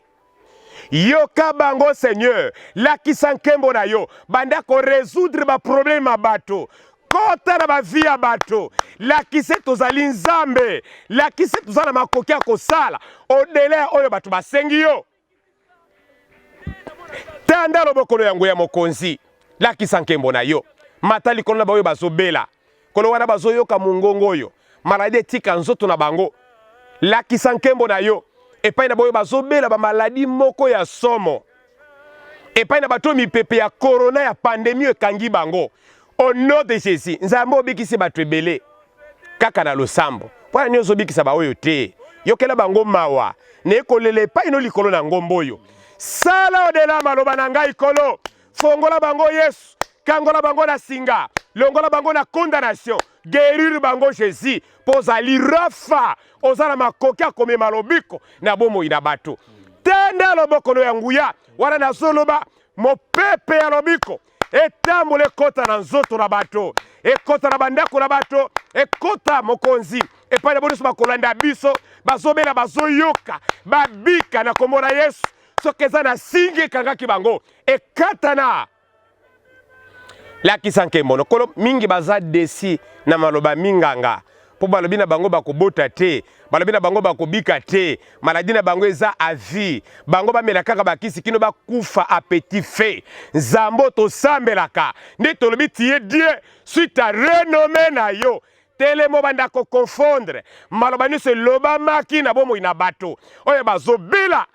Yoka bango Seigneur, lakisa nkembo na yo, banda ko résoudre ba problème ya bato. Kota na ba vie ya bato, lakisa tozali Nzambe, lakisa toza na makoki ya kosala au-delà ya oyo bato basengi yo. Tanda loboko ya nguya mokonzi, lakisa nkembo na yo. Mata likolo na baoyo bazobela, kolo wana bazoyoka mongongo oyo, maladi etika nzoto na bango. Lakisa nkembo na yo epai na baoyo bazobela bamaladi moko ya somo, epai na bato mipepe ya corona ya pandemie ekangi bango. Au nom de Jésus, Nzambe obikisi bato ebele kaka na losambo. Mpo na nini ozobikisa baoyo te? Yokela bango mawa na ekolela epai no likolo na ngomba oyo. Sala odela maloba na ngai Nkolo, fongola bango Yesu, kangola bango na singa, longola bango na condamnation, guérir bango Jésus, mpo ozali Rafa, oza na makoki ya komema lobiko na bomoi na bato. Tenda loboko no ya nguya wana nazoloba mopepe ya lobiko etambola ekota na nzoto na bato, ekota na bandako na bato, ekota mokonzi epai na bo nyonso bakolanda biso, bazobela, bazoyoka, babika na kombo na Yesu. Soki eza na singi ekangaki bango, ekatana. Lakisa nkembo nokolo. Mingi baza desi na maloba minganga mpo balobi na bango bakobota te, balobi na bango bakobika te, maladi na bango eza à vie, bango bamela kaka bakisi kino bakufa à petit feu. Nzambe tosambelaka nde tolobi tie Dieu suite à renommée na yo. Telema obanda ko confondre maloba nyonso elobamaki na bomoi na bato oyo bazobela,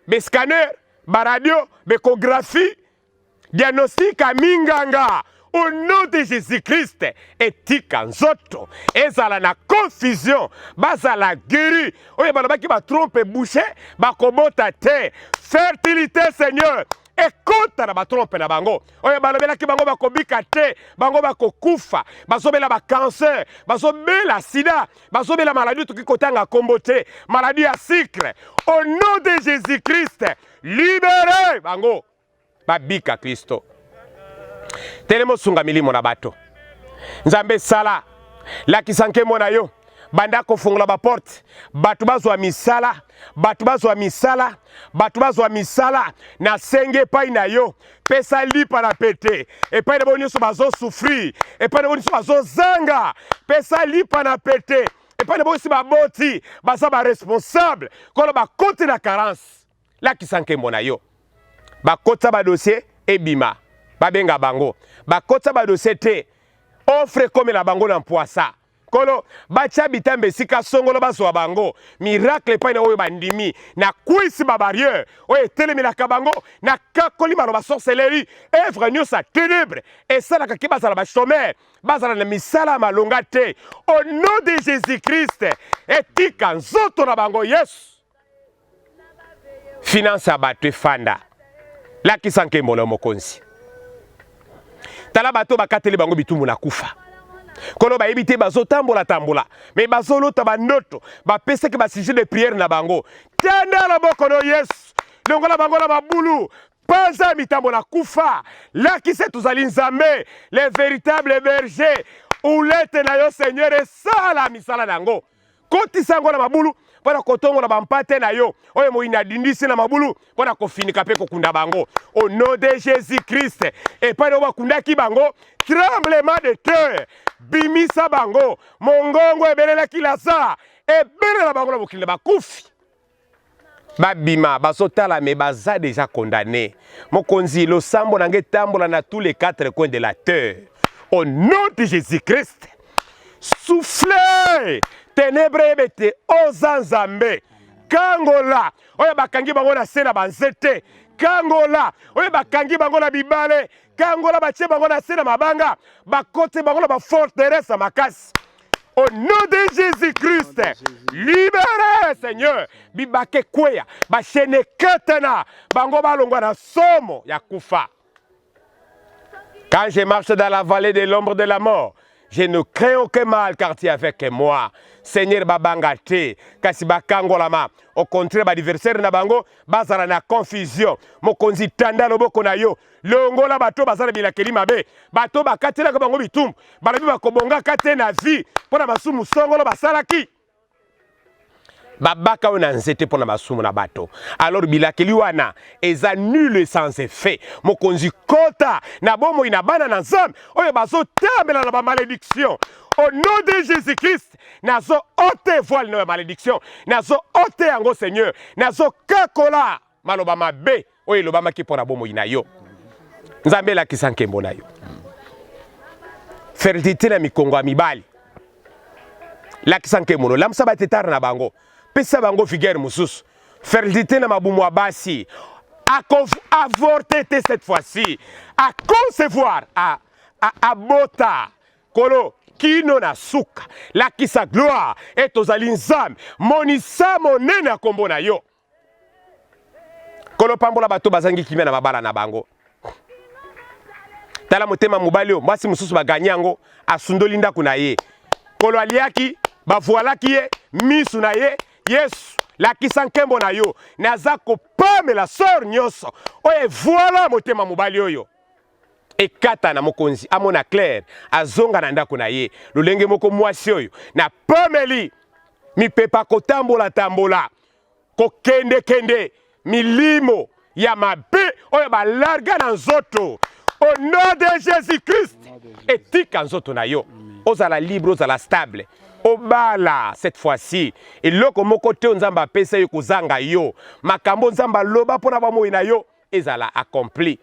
be scanner, ba radio, ba echographie, diagnostic ya minganga au nom de Jésus-Christ etika nzoto ezala na confusion, bazala guéri. Oyo balobaki ba trompe bouche bakobota te, fertilité Seigneur ekota na batrompe na bango. Oyo balobelaki bango bakobika te, bango bakokufa, bazobela ba cancer, bazobela sida, bazobela maladie toki kotanga kombo te, maladie ya sucre. Au nom de Jésus-Christ, libere bango babika. Kristo telema osunga milimo na bato. Nzambe sala, lakisa nkembo na yo, banda kofungola baporte, bato bazwa misala, bato bazwa misala, bato bazwa misala. Nasengi epai na yo, pesa lipa na pete epai na bango nyonso bazosufrir, epai na bango nyonso bazozanga, pesa lipa na pete epai na bango nyonso baboti baza baresponsable kolo bakoti na carence. Lakisa nkembo na yo. Bakotisa ba dossier ebima, babenga bango. Bakotisa ba dossier te, offre ekomela bango na mpwasa. Nkolo, batia bitambe esika songolo bazwa bango. Miracle epai na oyo bandimi. Na kwisi ba barrière oyo etelemelaka bango. Na kakoli maloba sorcellerie, œuvre nyonso ya ténèbres esalaka ke bazala ba chômeur, bazala na misala ya malonga te. Au nom de Jésus-Christ, etika nzoto na bango Yesu. Finance ya bato efanda. Lakisa nkembo na yo Mokonzi. Tala bato bakateli bango bitumbu na kufa. Nkolo bayebi te bazotambola tambola me bazolota bandoto bapesaki ba sujet de prière na bango. Tenda loboko no Yesu, longola bango na mabulu, panza mitambo na kufa, lakisa tozali Nzambe, le véritable berger. Ulete na yo Seigneur esala misala na yango. Kotisa yango na mabulu mpo na kotongola bampate na yo oyo moyini adindisi na mabulu mpo na kofinika mpe kokunda bango. Au nom de Jésus Christ, epai na bakundaki bango, tremblement de terre bimisa bango, mongongo ebelelaki Lazare, ebelela bango na mokili na bakufi. Babima bazotala me baza deja condamne. Mokonzi, losambo na ngai etambola na tous les quatre coins de la terre. Au nom de Jésus-Christ, souffle tenebre eyeba ete oza Nzambe. Kangola oyo bakangi bango na se na banzete, kangola oyo bakangi bango na bibale, kangola batie bango na se na mabanga, bakote bango na baforteresse ya makasi. Au nom de Jésus-Christ, libérez Seigneur, bibake kweya, bashene katana, bango balongwa na somo ya kufa. Quand je marche dans la vallée de l'ombre de la mort, je ne crains aucun mal car tu es avec moi. Seigneur babanga te, kasi bakangolama. Au contraire, ba adversaire na bango bazala na confusion. Mokonzi tanda loboko na yo, longola bato baza na bilakeli mabe, bato bakatelaka bango bitumbu, balobi bakobongaka te na vie mpo na masumu songolo basalaki. Babaka oyo na nzete mpo na masumu na bato. Alors bilakeli wana eza nul et sans effet. Mokonzi kota na bomoi na bana na Nzambe oyo bazotambela na ba malédiction. Au nom de Jésus-Christ, nazo ôter voile na malédiction, nazo ôter yango Seigneur, nazo kakola maloba mabe oyo elobamaki mpo na bomoi na yo. Nzambe elakisa nkembo na yo. Fertilité na mikongo ya mibali, lakisa nkembo no, lamusa batetare na bango, pesa bango vigueur mosusu. Fertilité na mabumu ya basi, avorte te cette fois-ci, a concevoir, a, a, abota Kolo kino na suka, lakisa gloire e tozali Nzambe, monisa monene ya kombo na yo. Kolo pambola bato bazangi kimia na mabala na bango. Tala motema mobali oyo, mwasi mosusu baganye yango, asundoli ndako na ye. Kolo aliaki, bavualaki ye misu na ye. Yesu, lakisa nkembo na yo. Naza kopamela sor nyonso oyo evuala motema mobali oyo. Ekatana, mokonzi amona claire, azonga na ndako na ye. Lolenge moko mwasi oyo na pameli mipepa kotambola tambola kokendekende milimo ya mabe oyo balarga na nzoto au nom de Jésus Christ etika nzoto na yo ozala libre ozala stable obala cette fois-ci eloko moko te nzambe apesa yo kozanga yo makambo nzambe aloba mpo na bomoi na yo ezala accompli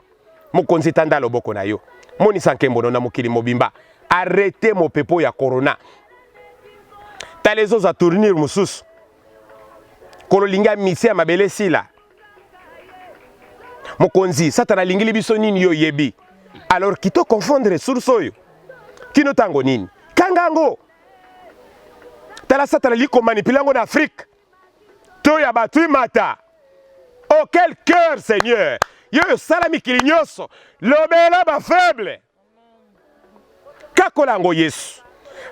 mokonzi tanda loboko na yo monisa nkembo no na mokili mobimba arrete mopepo ya corona tala ezozwa tournure mosusu kololinga misi ya mabele esila mokonzi satana alingili biso nini yo oyebi alors kito confondre source oyo kino ntango nini kanga yango tala satana alingi komanipule yango na afrike to ya bato imata oh quel cœur seigneur yo osala mikili nyonso lobela bafaible kakola yango yesu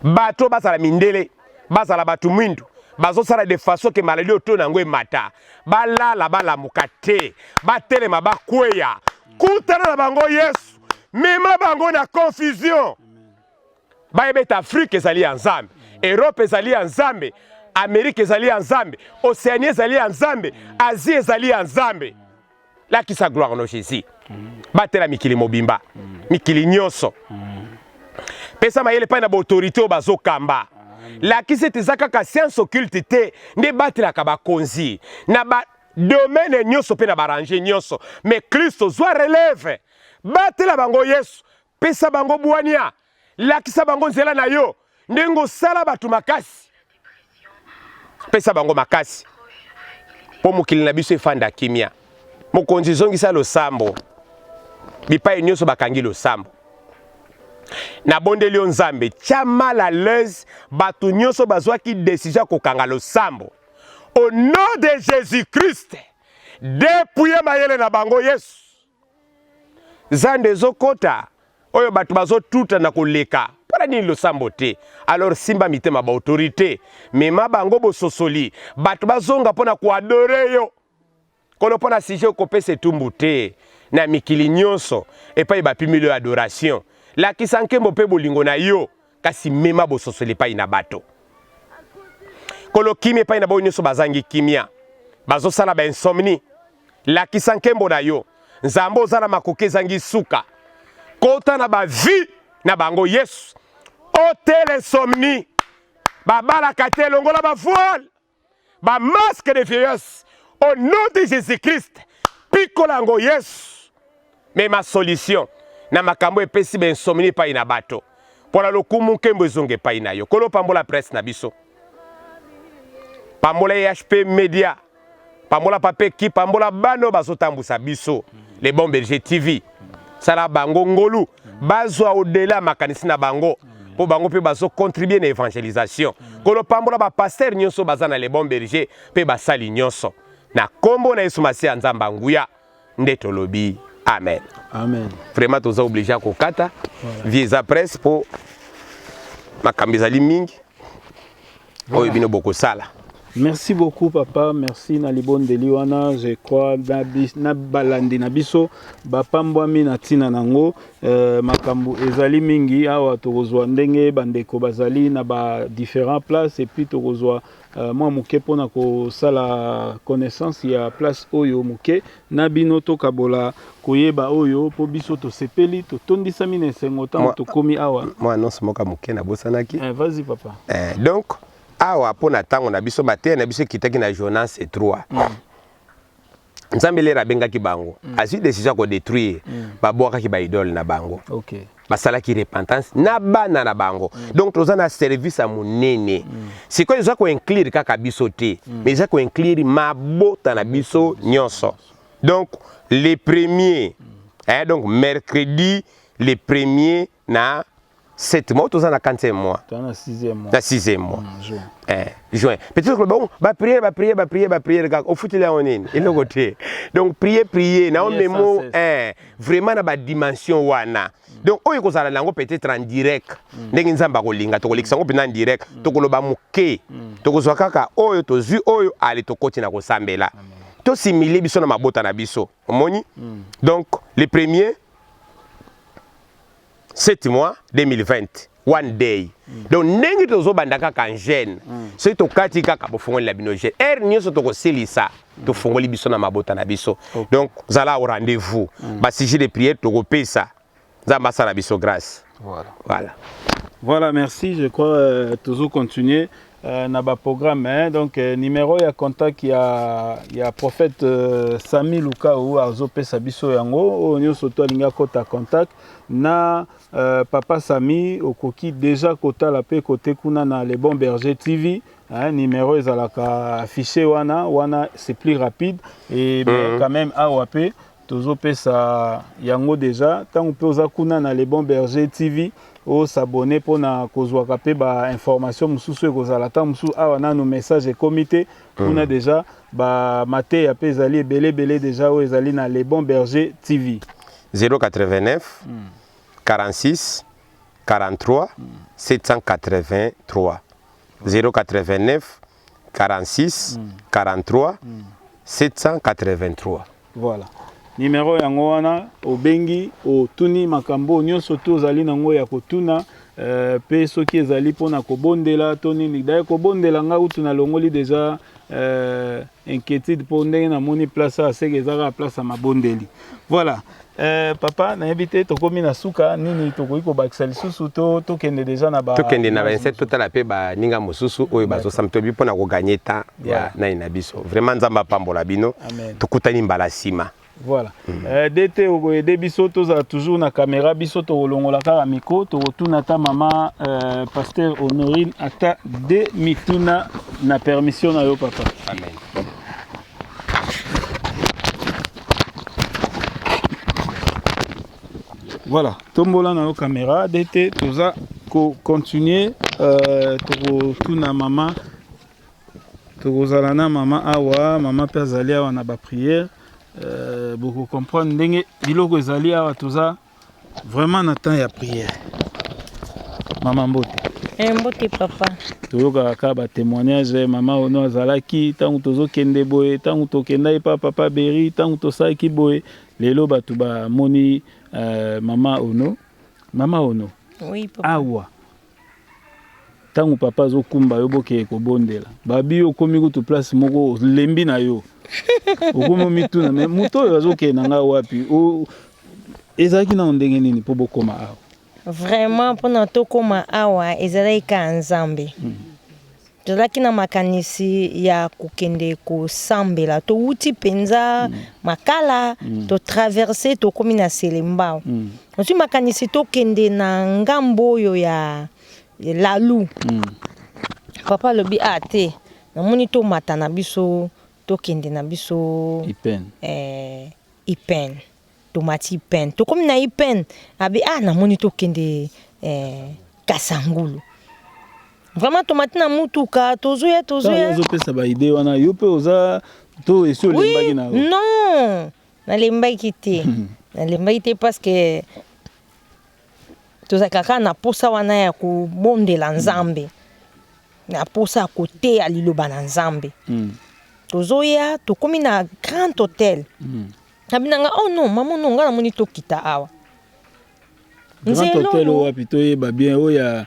bato bazala mindele bazala bato mwindu bazosala de façon ke maladi oyo to na yango emata balala balamuka te batelema bakweya kutana na bango yesu mema bango na confusion bayeba ete Afrique ezali ya Nzambe, Europe ezali ya Nzambe, Amerique ezali ya Nzambe, Océanie ezali ya Nzambe, Asie ezali ya Nzambe. Lakisa gloire no Jésus. Batela mikili mobimba, mikili nyonso. Pesa mayele epai na baautorité oyo bazokamba. Lakisa ete eza kaka science occulte te nde ebatelaka bakonzi na ba domaine nyonso mpe na barange nyonso. Mais Kristo zwa relève, batela bango Yesu. Pesa bango bwania, lakisa bango nzela na yo, ndenge osala bato makasi. Pesa bango makasi mpo mokili na biso efanda kimia. Mokonzi, zongisa losambo bipai nyonso bakangi losambo. Nabondeli yo Nzambe, tia mal à l'aise bato nyonso bazwaki decision ya kokanga losambo. Au nom de Jésus-Christ, depouille mayele na bango Yesu. Zando ezokota oyo bato bazotuta na koleka mpo na nini losambo te? Alors simba mitema ba autorite, mema bango bososoli, bato bazonga mpo na koadore yo Nkolo. Mpo na sujet okopesa etumbu te na mikili nyonso epai bapimeli yo adoration. Lakisa nkembo mpe bolingo na yo, kasi mema bososoli epai na bato. Nkolo, kimia epai na baoyo nyonso bazangi kimia, bazosala ba insomnie. Lakisa nkembo na yo Nzambe, oza na makoki ezangi suka. Kota na ba vie na bango Yesu. Ôtez l'insomnie. Babalaka te, longola ba voile, ba masque de vieillesse au nom de Jésus-Christ. Pikola yango Yesu. Mais ma solution na makambo epesi ba insomnie epai na bato. Mpo na lokumu nkembo ezonga epai na yo. Kolo pambola presse na biso. Pambola EHP Media. Pambola Pape Ki, pambola bana oyo bazotambusa biso Les Bons Bergers TV. Sala bango ngolu, bazwa au-delà makanisi na bango mpo bango mpe bazocontribue na evangelisation. Kolo pambola ba pasteur nyonso baza na Les Bons Bergers mpe basali nyonso. Na kombo na Yesu Masiya Nzambe ya nguya nde tolobi amen. Amen. Vraiment toza obligé ya kokata. Vie eza presse mpo makambo ezali mingi oyo bino bokosala. Merci beaucoup papa, merci na libondeli wana, je crois na balandi na biso bapambwami na ntina nango. Makambo ezali mingi awa, tokozwa ndenge bandeko bazali na ba différents places et puis tokozwa mwa moke mpona kosala connaissance ya place oyo moke na bino, tokabola koyeba oyo mpo biso tosepeli, totondisami na esengo ntango tokomi awa. Mwa annonce moko moke nabosanaki. Vas-y papa. Donc awa mpo na ntango na biso mateya na biso ekitaki na Jonas 3. Nzambe lere abengaki bango, azwi décision ya kodétruire, babwakaki baidole na bango. Basalaki repentance na bana na bango. Donc toza na service ya monene. Sikoyo eza koinclure kaka biso te, mais eza koinclure mabota na biso nyonso. Donc le premier, hein, donc mercredi le premier na 7 mois, toza na 4e mois. Toza na 6e mois. Na 6e mois. Juin. Juin. Peut-être que bon, ba prière, ba prière, ba prière, ba prière kaka ofuteli yango nini? Eloko te. Donc prier, prier na memo vraiment na ba dimension wana. Donc oyo kozala nango peut-être en direct. Ndenge Nzambe akolinga tokolekisa yango mpenza en direct. Tokoloba moke. Tokozwa kaka oyo tozwi oyo ale tokoti na kosambela. Tosimile biso na mabota na biso. Omoni? Donc le premier 7 mois 2020 one day. Donc ndenge tozobanda kaka en jeûne, soki tokati kaka bofongoli na bino jeûne, heure nyonso tokosilisa tofongoli biso na mabota na biso. Donc zala au rendez-vous. Ba sujet de prière tokopesa. Nzambe asala biso grâce. Voilà. Voilà. Voilà, merci. Je crois toujours continuer na ba programme, hein. Donc numéro ya contact ya prophète Sami Lukau azopesa biso yango oyo nyonso to alingi akota contact na papa Sami, okoki déjà kotala pe kote kuna na Les Bons Bergers TV, hein, numéro ezalaka affiché wana wana, c'est plus rapide et mais quand même awa pe tozopesa yango déjà ntango mpe oza kuna na Les Bons Bergers TV, osabone mpona kozwaka mpe ba information mosusu ekozala ntango mosusu awa nanu message ekomi te kuna, déjà ba mateya mpe ezali ebele ebele déjà oyo ezali na Les Bons Bergers TV. 089 46 43 783, 089 46 43 783. Voilà, numéro yango wana, obengi, otuni makambo nyonso to ozali nango ya kotuna, mpe soki ezali mpona kobondela to nini. Daye kobondela nga utu nalongoli déjà inquiétude mpo ndenge namoni place awa seke eza kaka place ya mabondeli. Voilà. Papa, nayebi te tokomi na suka, nini tokoki kobakisa lisusu to tokende déjà na ba Tokende na bainse, totala mpe baninga mosusu oyo bazosamba toyebi mpona kogagner temps ya nani na biso. Vraiment Nzambe apambola bino. Amen. Tokutani mbala nsima. Voilà. DT okoyede biso tozala toujours na caméra, biso tokolongola kaka micro, tokotuna ata mama pasteur Honorine ata de mituna na permission na yo papa. Amen. Voilà, tombola na yo caméra DT, toza kocontinue, tokotuna mama, tokozala na mama awa, mama mpe azali awa na baprière. Boko comprendre ndenge biloko ezali awa toza vraiment na temps ya prière. Mama mbote. Eh, mbote papa. Toyokaka kaka ba témoignage mama ono azalaki ntango tozokende boye, ntango tokendaki pa papa Beri, ntango tosalaki boye, lelo bato bamoni mama ono. Mama ono. Oui, papa. Awa ntango papa azokumba yo bokeye kobondela, babi yo okomi kutu place moko olembi na yo, okomi omituna me moto oyo azokende na ngai wapi? Ezalaki nano ndenge nini mpo bokóma awa? Vraiment, mpona tokóma awa ezalaki kaka Nzambe. Tozalaki na makanisi ya kokende kosambela, towuti mpenza Makala, totraverse, tokómi na Selembao, ozwi makanisi tokende na ngambo oyo ya Lalu. Papa alobi a te, namoni tomata na biso, tokende na biso Ipen. Ipen. Tomati Ipen, tokomi na Ipen, abi ah, namoni tokende Kasangulu. Vraiment, tomati na mutuka, tozoya, tozoya. Ozopesa baidées wana, yo mpe oza to esi olembaki na yo? Non, nalembaki te, nalembaki te, parce que tozalaka kaka na posa wana ya kobondela Nzambe, na posa ya koteya liloba na Nzambe. Tozoya, tokomi na Grand Hôtel. Abi na nga: "Oh non, mama, no, nga namoni tokita awa." Grand Hôtel oyo wapi? Toyeba bien oyo ya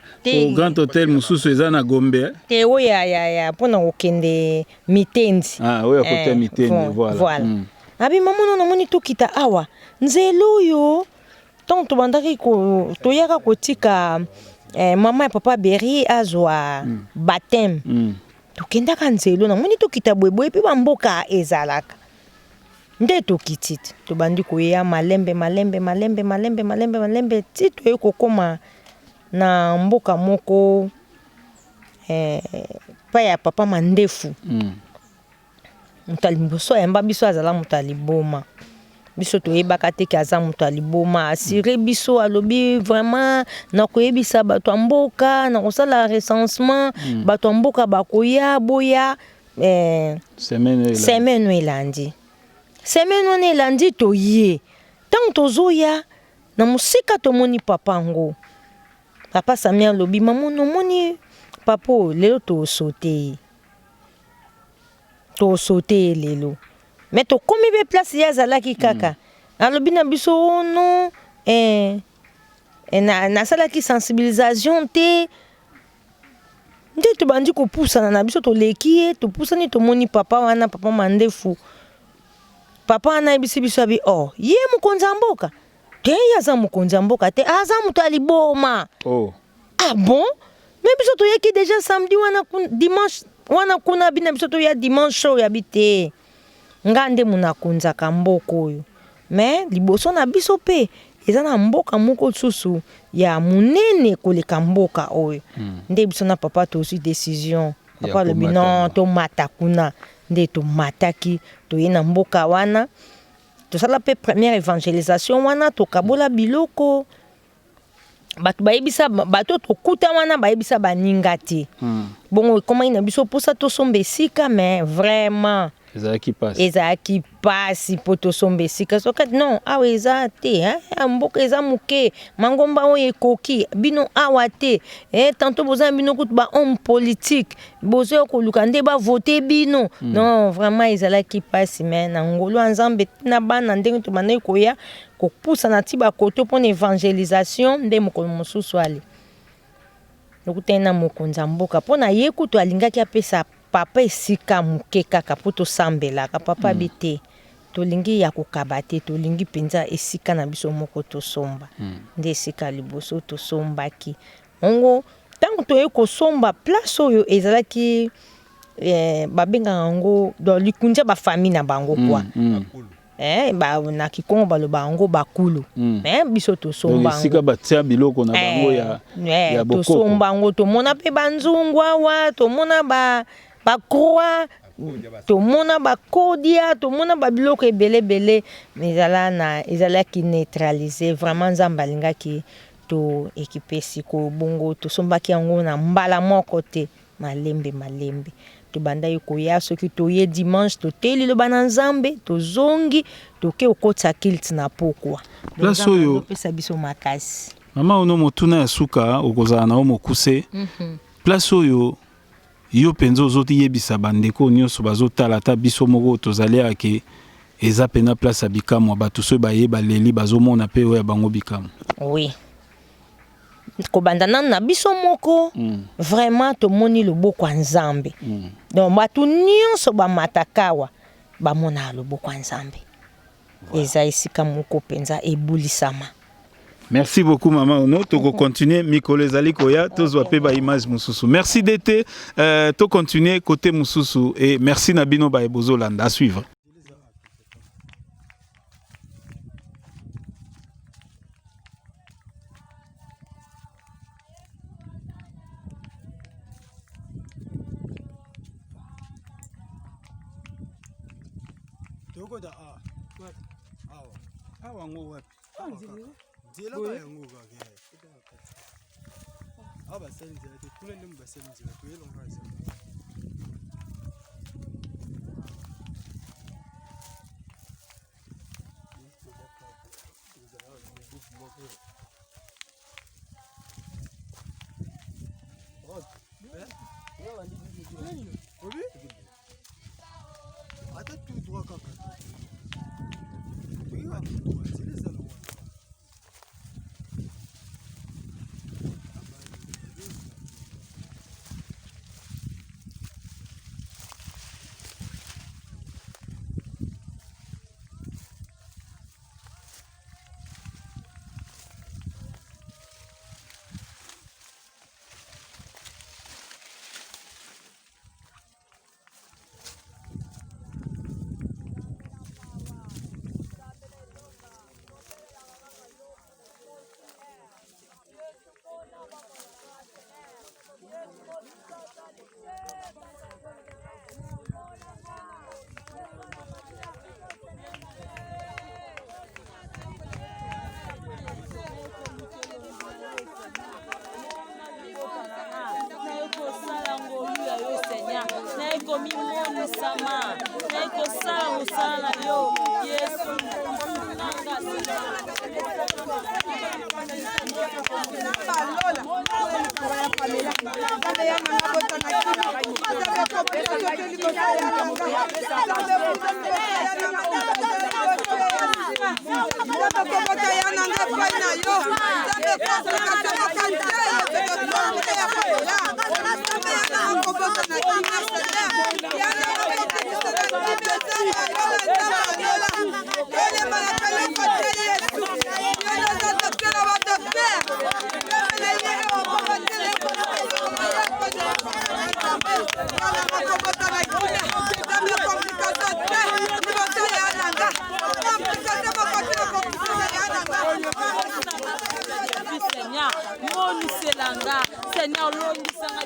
Grand Hôtel mosusu eza na Gombe, eh? Te, oyo ya mpona kokende Mitendi. Ah, oyo ya kote Mitendi, voilà. Voilà. Abi: "Mama, no, namoni tokita awa, nzela oyo." Ntango tobandaki toyaka kotika mama ya papa Beri azwa baptême, tokendaka nzela, namoni tokita boyeboye mpe bamboka ezalaka nde tokiti te. Tobandi koya malembe malembe malembe malembe malembe malembe ti toye kokóma na mboka moko pa ya papa Mandefu. Moto ya liboso ayamba biso azala moto ya liboma. Biso toyebaka te ke aza moto ya liboma. Assuré biso, alobi: "Vraiment, nakoyebisa bato ya mboka, nakosala recensement, bato ya mboka bakoya, boya semaine oyo." Semaine oyo elandi, semaine wana elandi, toye. Ntango tozoya na mosika, tomoni papa yango. Papa Sami alobi: "Mama, nomoni papa oyo, lelo tosote ye, tosote ye lelo." Me tokomi mpe place ye azalaki kaka. Alobi na biso: "Oh non, nasalaki sensibilisation te." Nde tobandi kopusana na biso, toleki ye, topusani, tomoni papa wana, papa Mandefu. Papa wana ayebisi biso, abi: "Oh, ye mokonzi ya mboka te, ye aza mokonzi ya mboka te, aza moto ya liboma." Oh. Ah bon, me biso toyaki déjà samedi wana, dimanche wana kuna bina biso toya dimanche oyo. Abi te, nga nde moto nakonzaka mboka oyo, me liboso na biso mpe eza na mboka moko susu ya monene koleka mboka oyo. Nde biso na papa tozwi décision. Papa alobi: komata "Non, na. tomata kuna." Nde tomataki, toye na mboka wana, tosala mpe première évangélisation wana, tokabola biloko. Bato bayebisa, bato tokuta wana bayebisa baninga te. Bongo ekomaki na biso mposa tosomba esika, mais vraiment Ezalaki mpasi. Ezalaki mpasi mpo tosomba esika. Soki non, awa eza te, hein, mboka eza moke, mangomba oyo ekoki bino awa te. Tantôt boza na bino kutu bahomme politique, bozoya koluka nde bavote bino. Non, vraiment ezalaki mpasi, me na ngolu ya Nzambe na bana, ndenge tobandaki koya kopusana ti bakoto mpona évangélisation, nde mokolo mosusu ale okutani na mokonzi ya mboka. Mpo na ye kutu alingaki apesa papa esika moke kaka mpo tosambelaka. Papa abi te, tolingi ya kokaba te, tolingi mpenza esika na biso moko tosomba. Nde esika ya liboso tosombaki ongo, ntango toye kosomba place oyo ezalaki babengaka yango donc likundia bafamille na bango kwa. Na Kikongo baloba yango bakulu. Biso tosomba esika batia biloko na bango ya, ya bokoko. Tosomba yango, tomona mpe banzungu awa, tomona bacroix, tomona bakodia, tomona babiloko ebele ebele, mais ezala na ezalaki neutralisé. Vraiment, Nzambe alingaki to équipe sikoyo. Bongo tosombaki yango na mbala moko te, malembe malembe. Tobandaki koya soki toye dimanche, toteyi liloba na Nzambe, tozongi toke kokotisa culte na pokwa. Donc Place Nzambe oyo azopesa biso makasi. Mama ono motuna ya suka okozala na yo mokuse. Place oyo yo mpenza ozoyebisa bandeko nyonso bazotala ata biso moko tozali awa ke eza mpenza place ya bikamwa, bato soki baye baleli bazomona mpe oyo ya bango bikamwa. Oui. Kobanda nanu na biso moko vraiment tomoni loboko ya Nzambe. Donc bato nyonso bamataka awa bamonaka loboko ya Nzambe. Eza esika moko mpenza ebulisama. Merci beaucoup mama Ono, toko continuer mikolo ezali koya tozwa pe ba image mosusu. Merci DT, to continuer côté mosusu et merci na bino ba bozolanda à suivre. Tokota awa. Awa. Awa yango wapi? Nzela kaka yango kaka. Awa basali nzela te, kuna nde basali nzela, toyelonga nzela. Ata tout droit kaka. Toyeba tout droit, nzela ezala wana. Komimonisama naye kosala mosala na yo Yesu. Seigneur, moniselanga Seigneur, longisanga.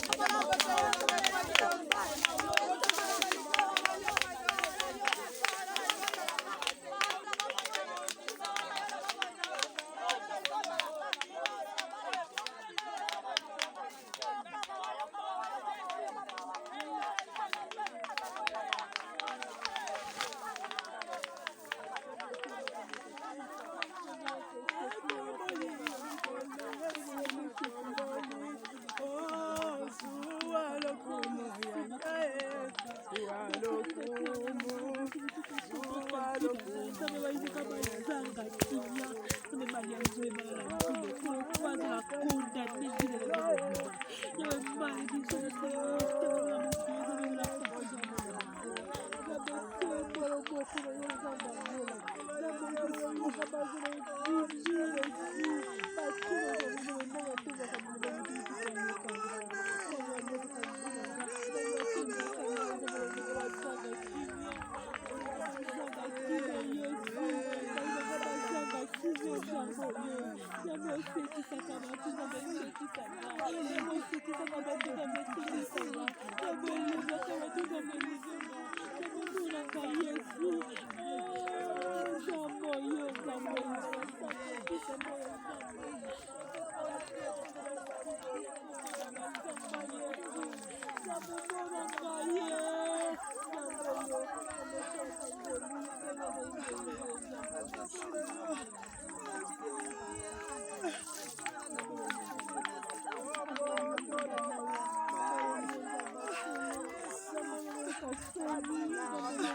Nzambe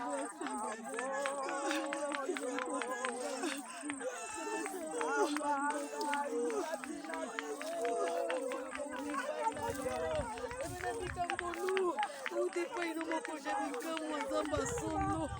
moko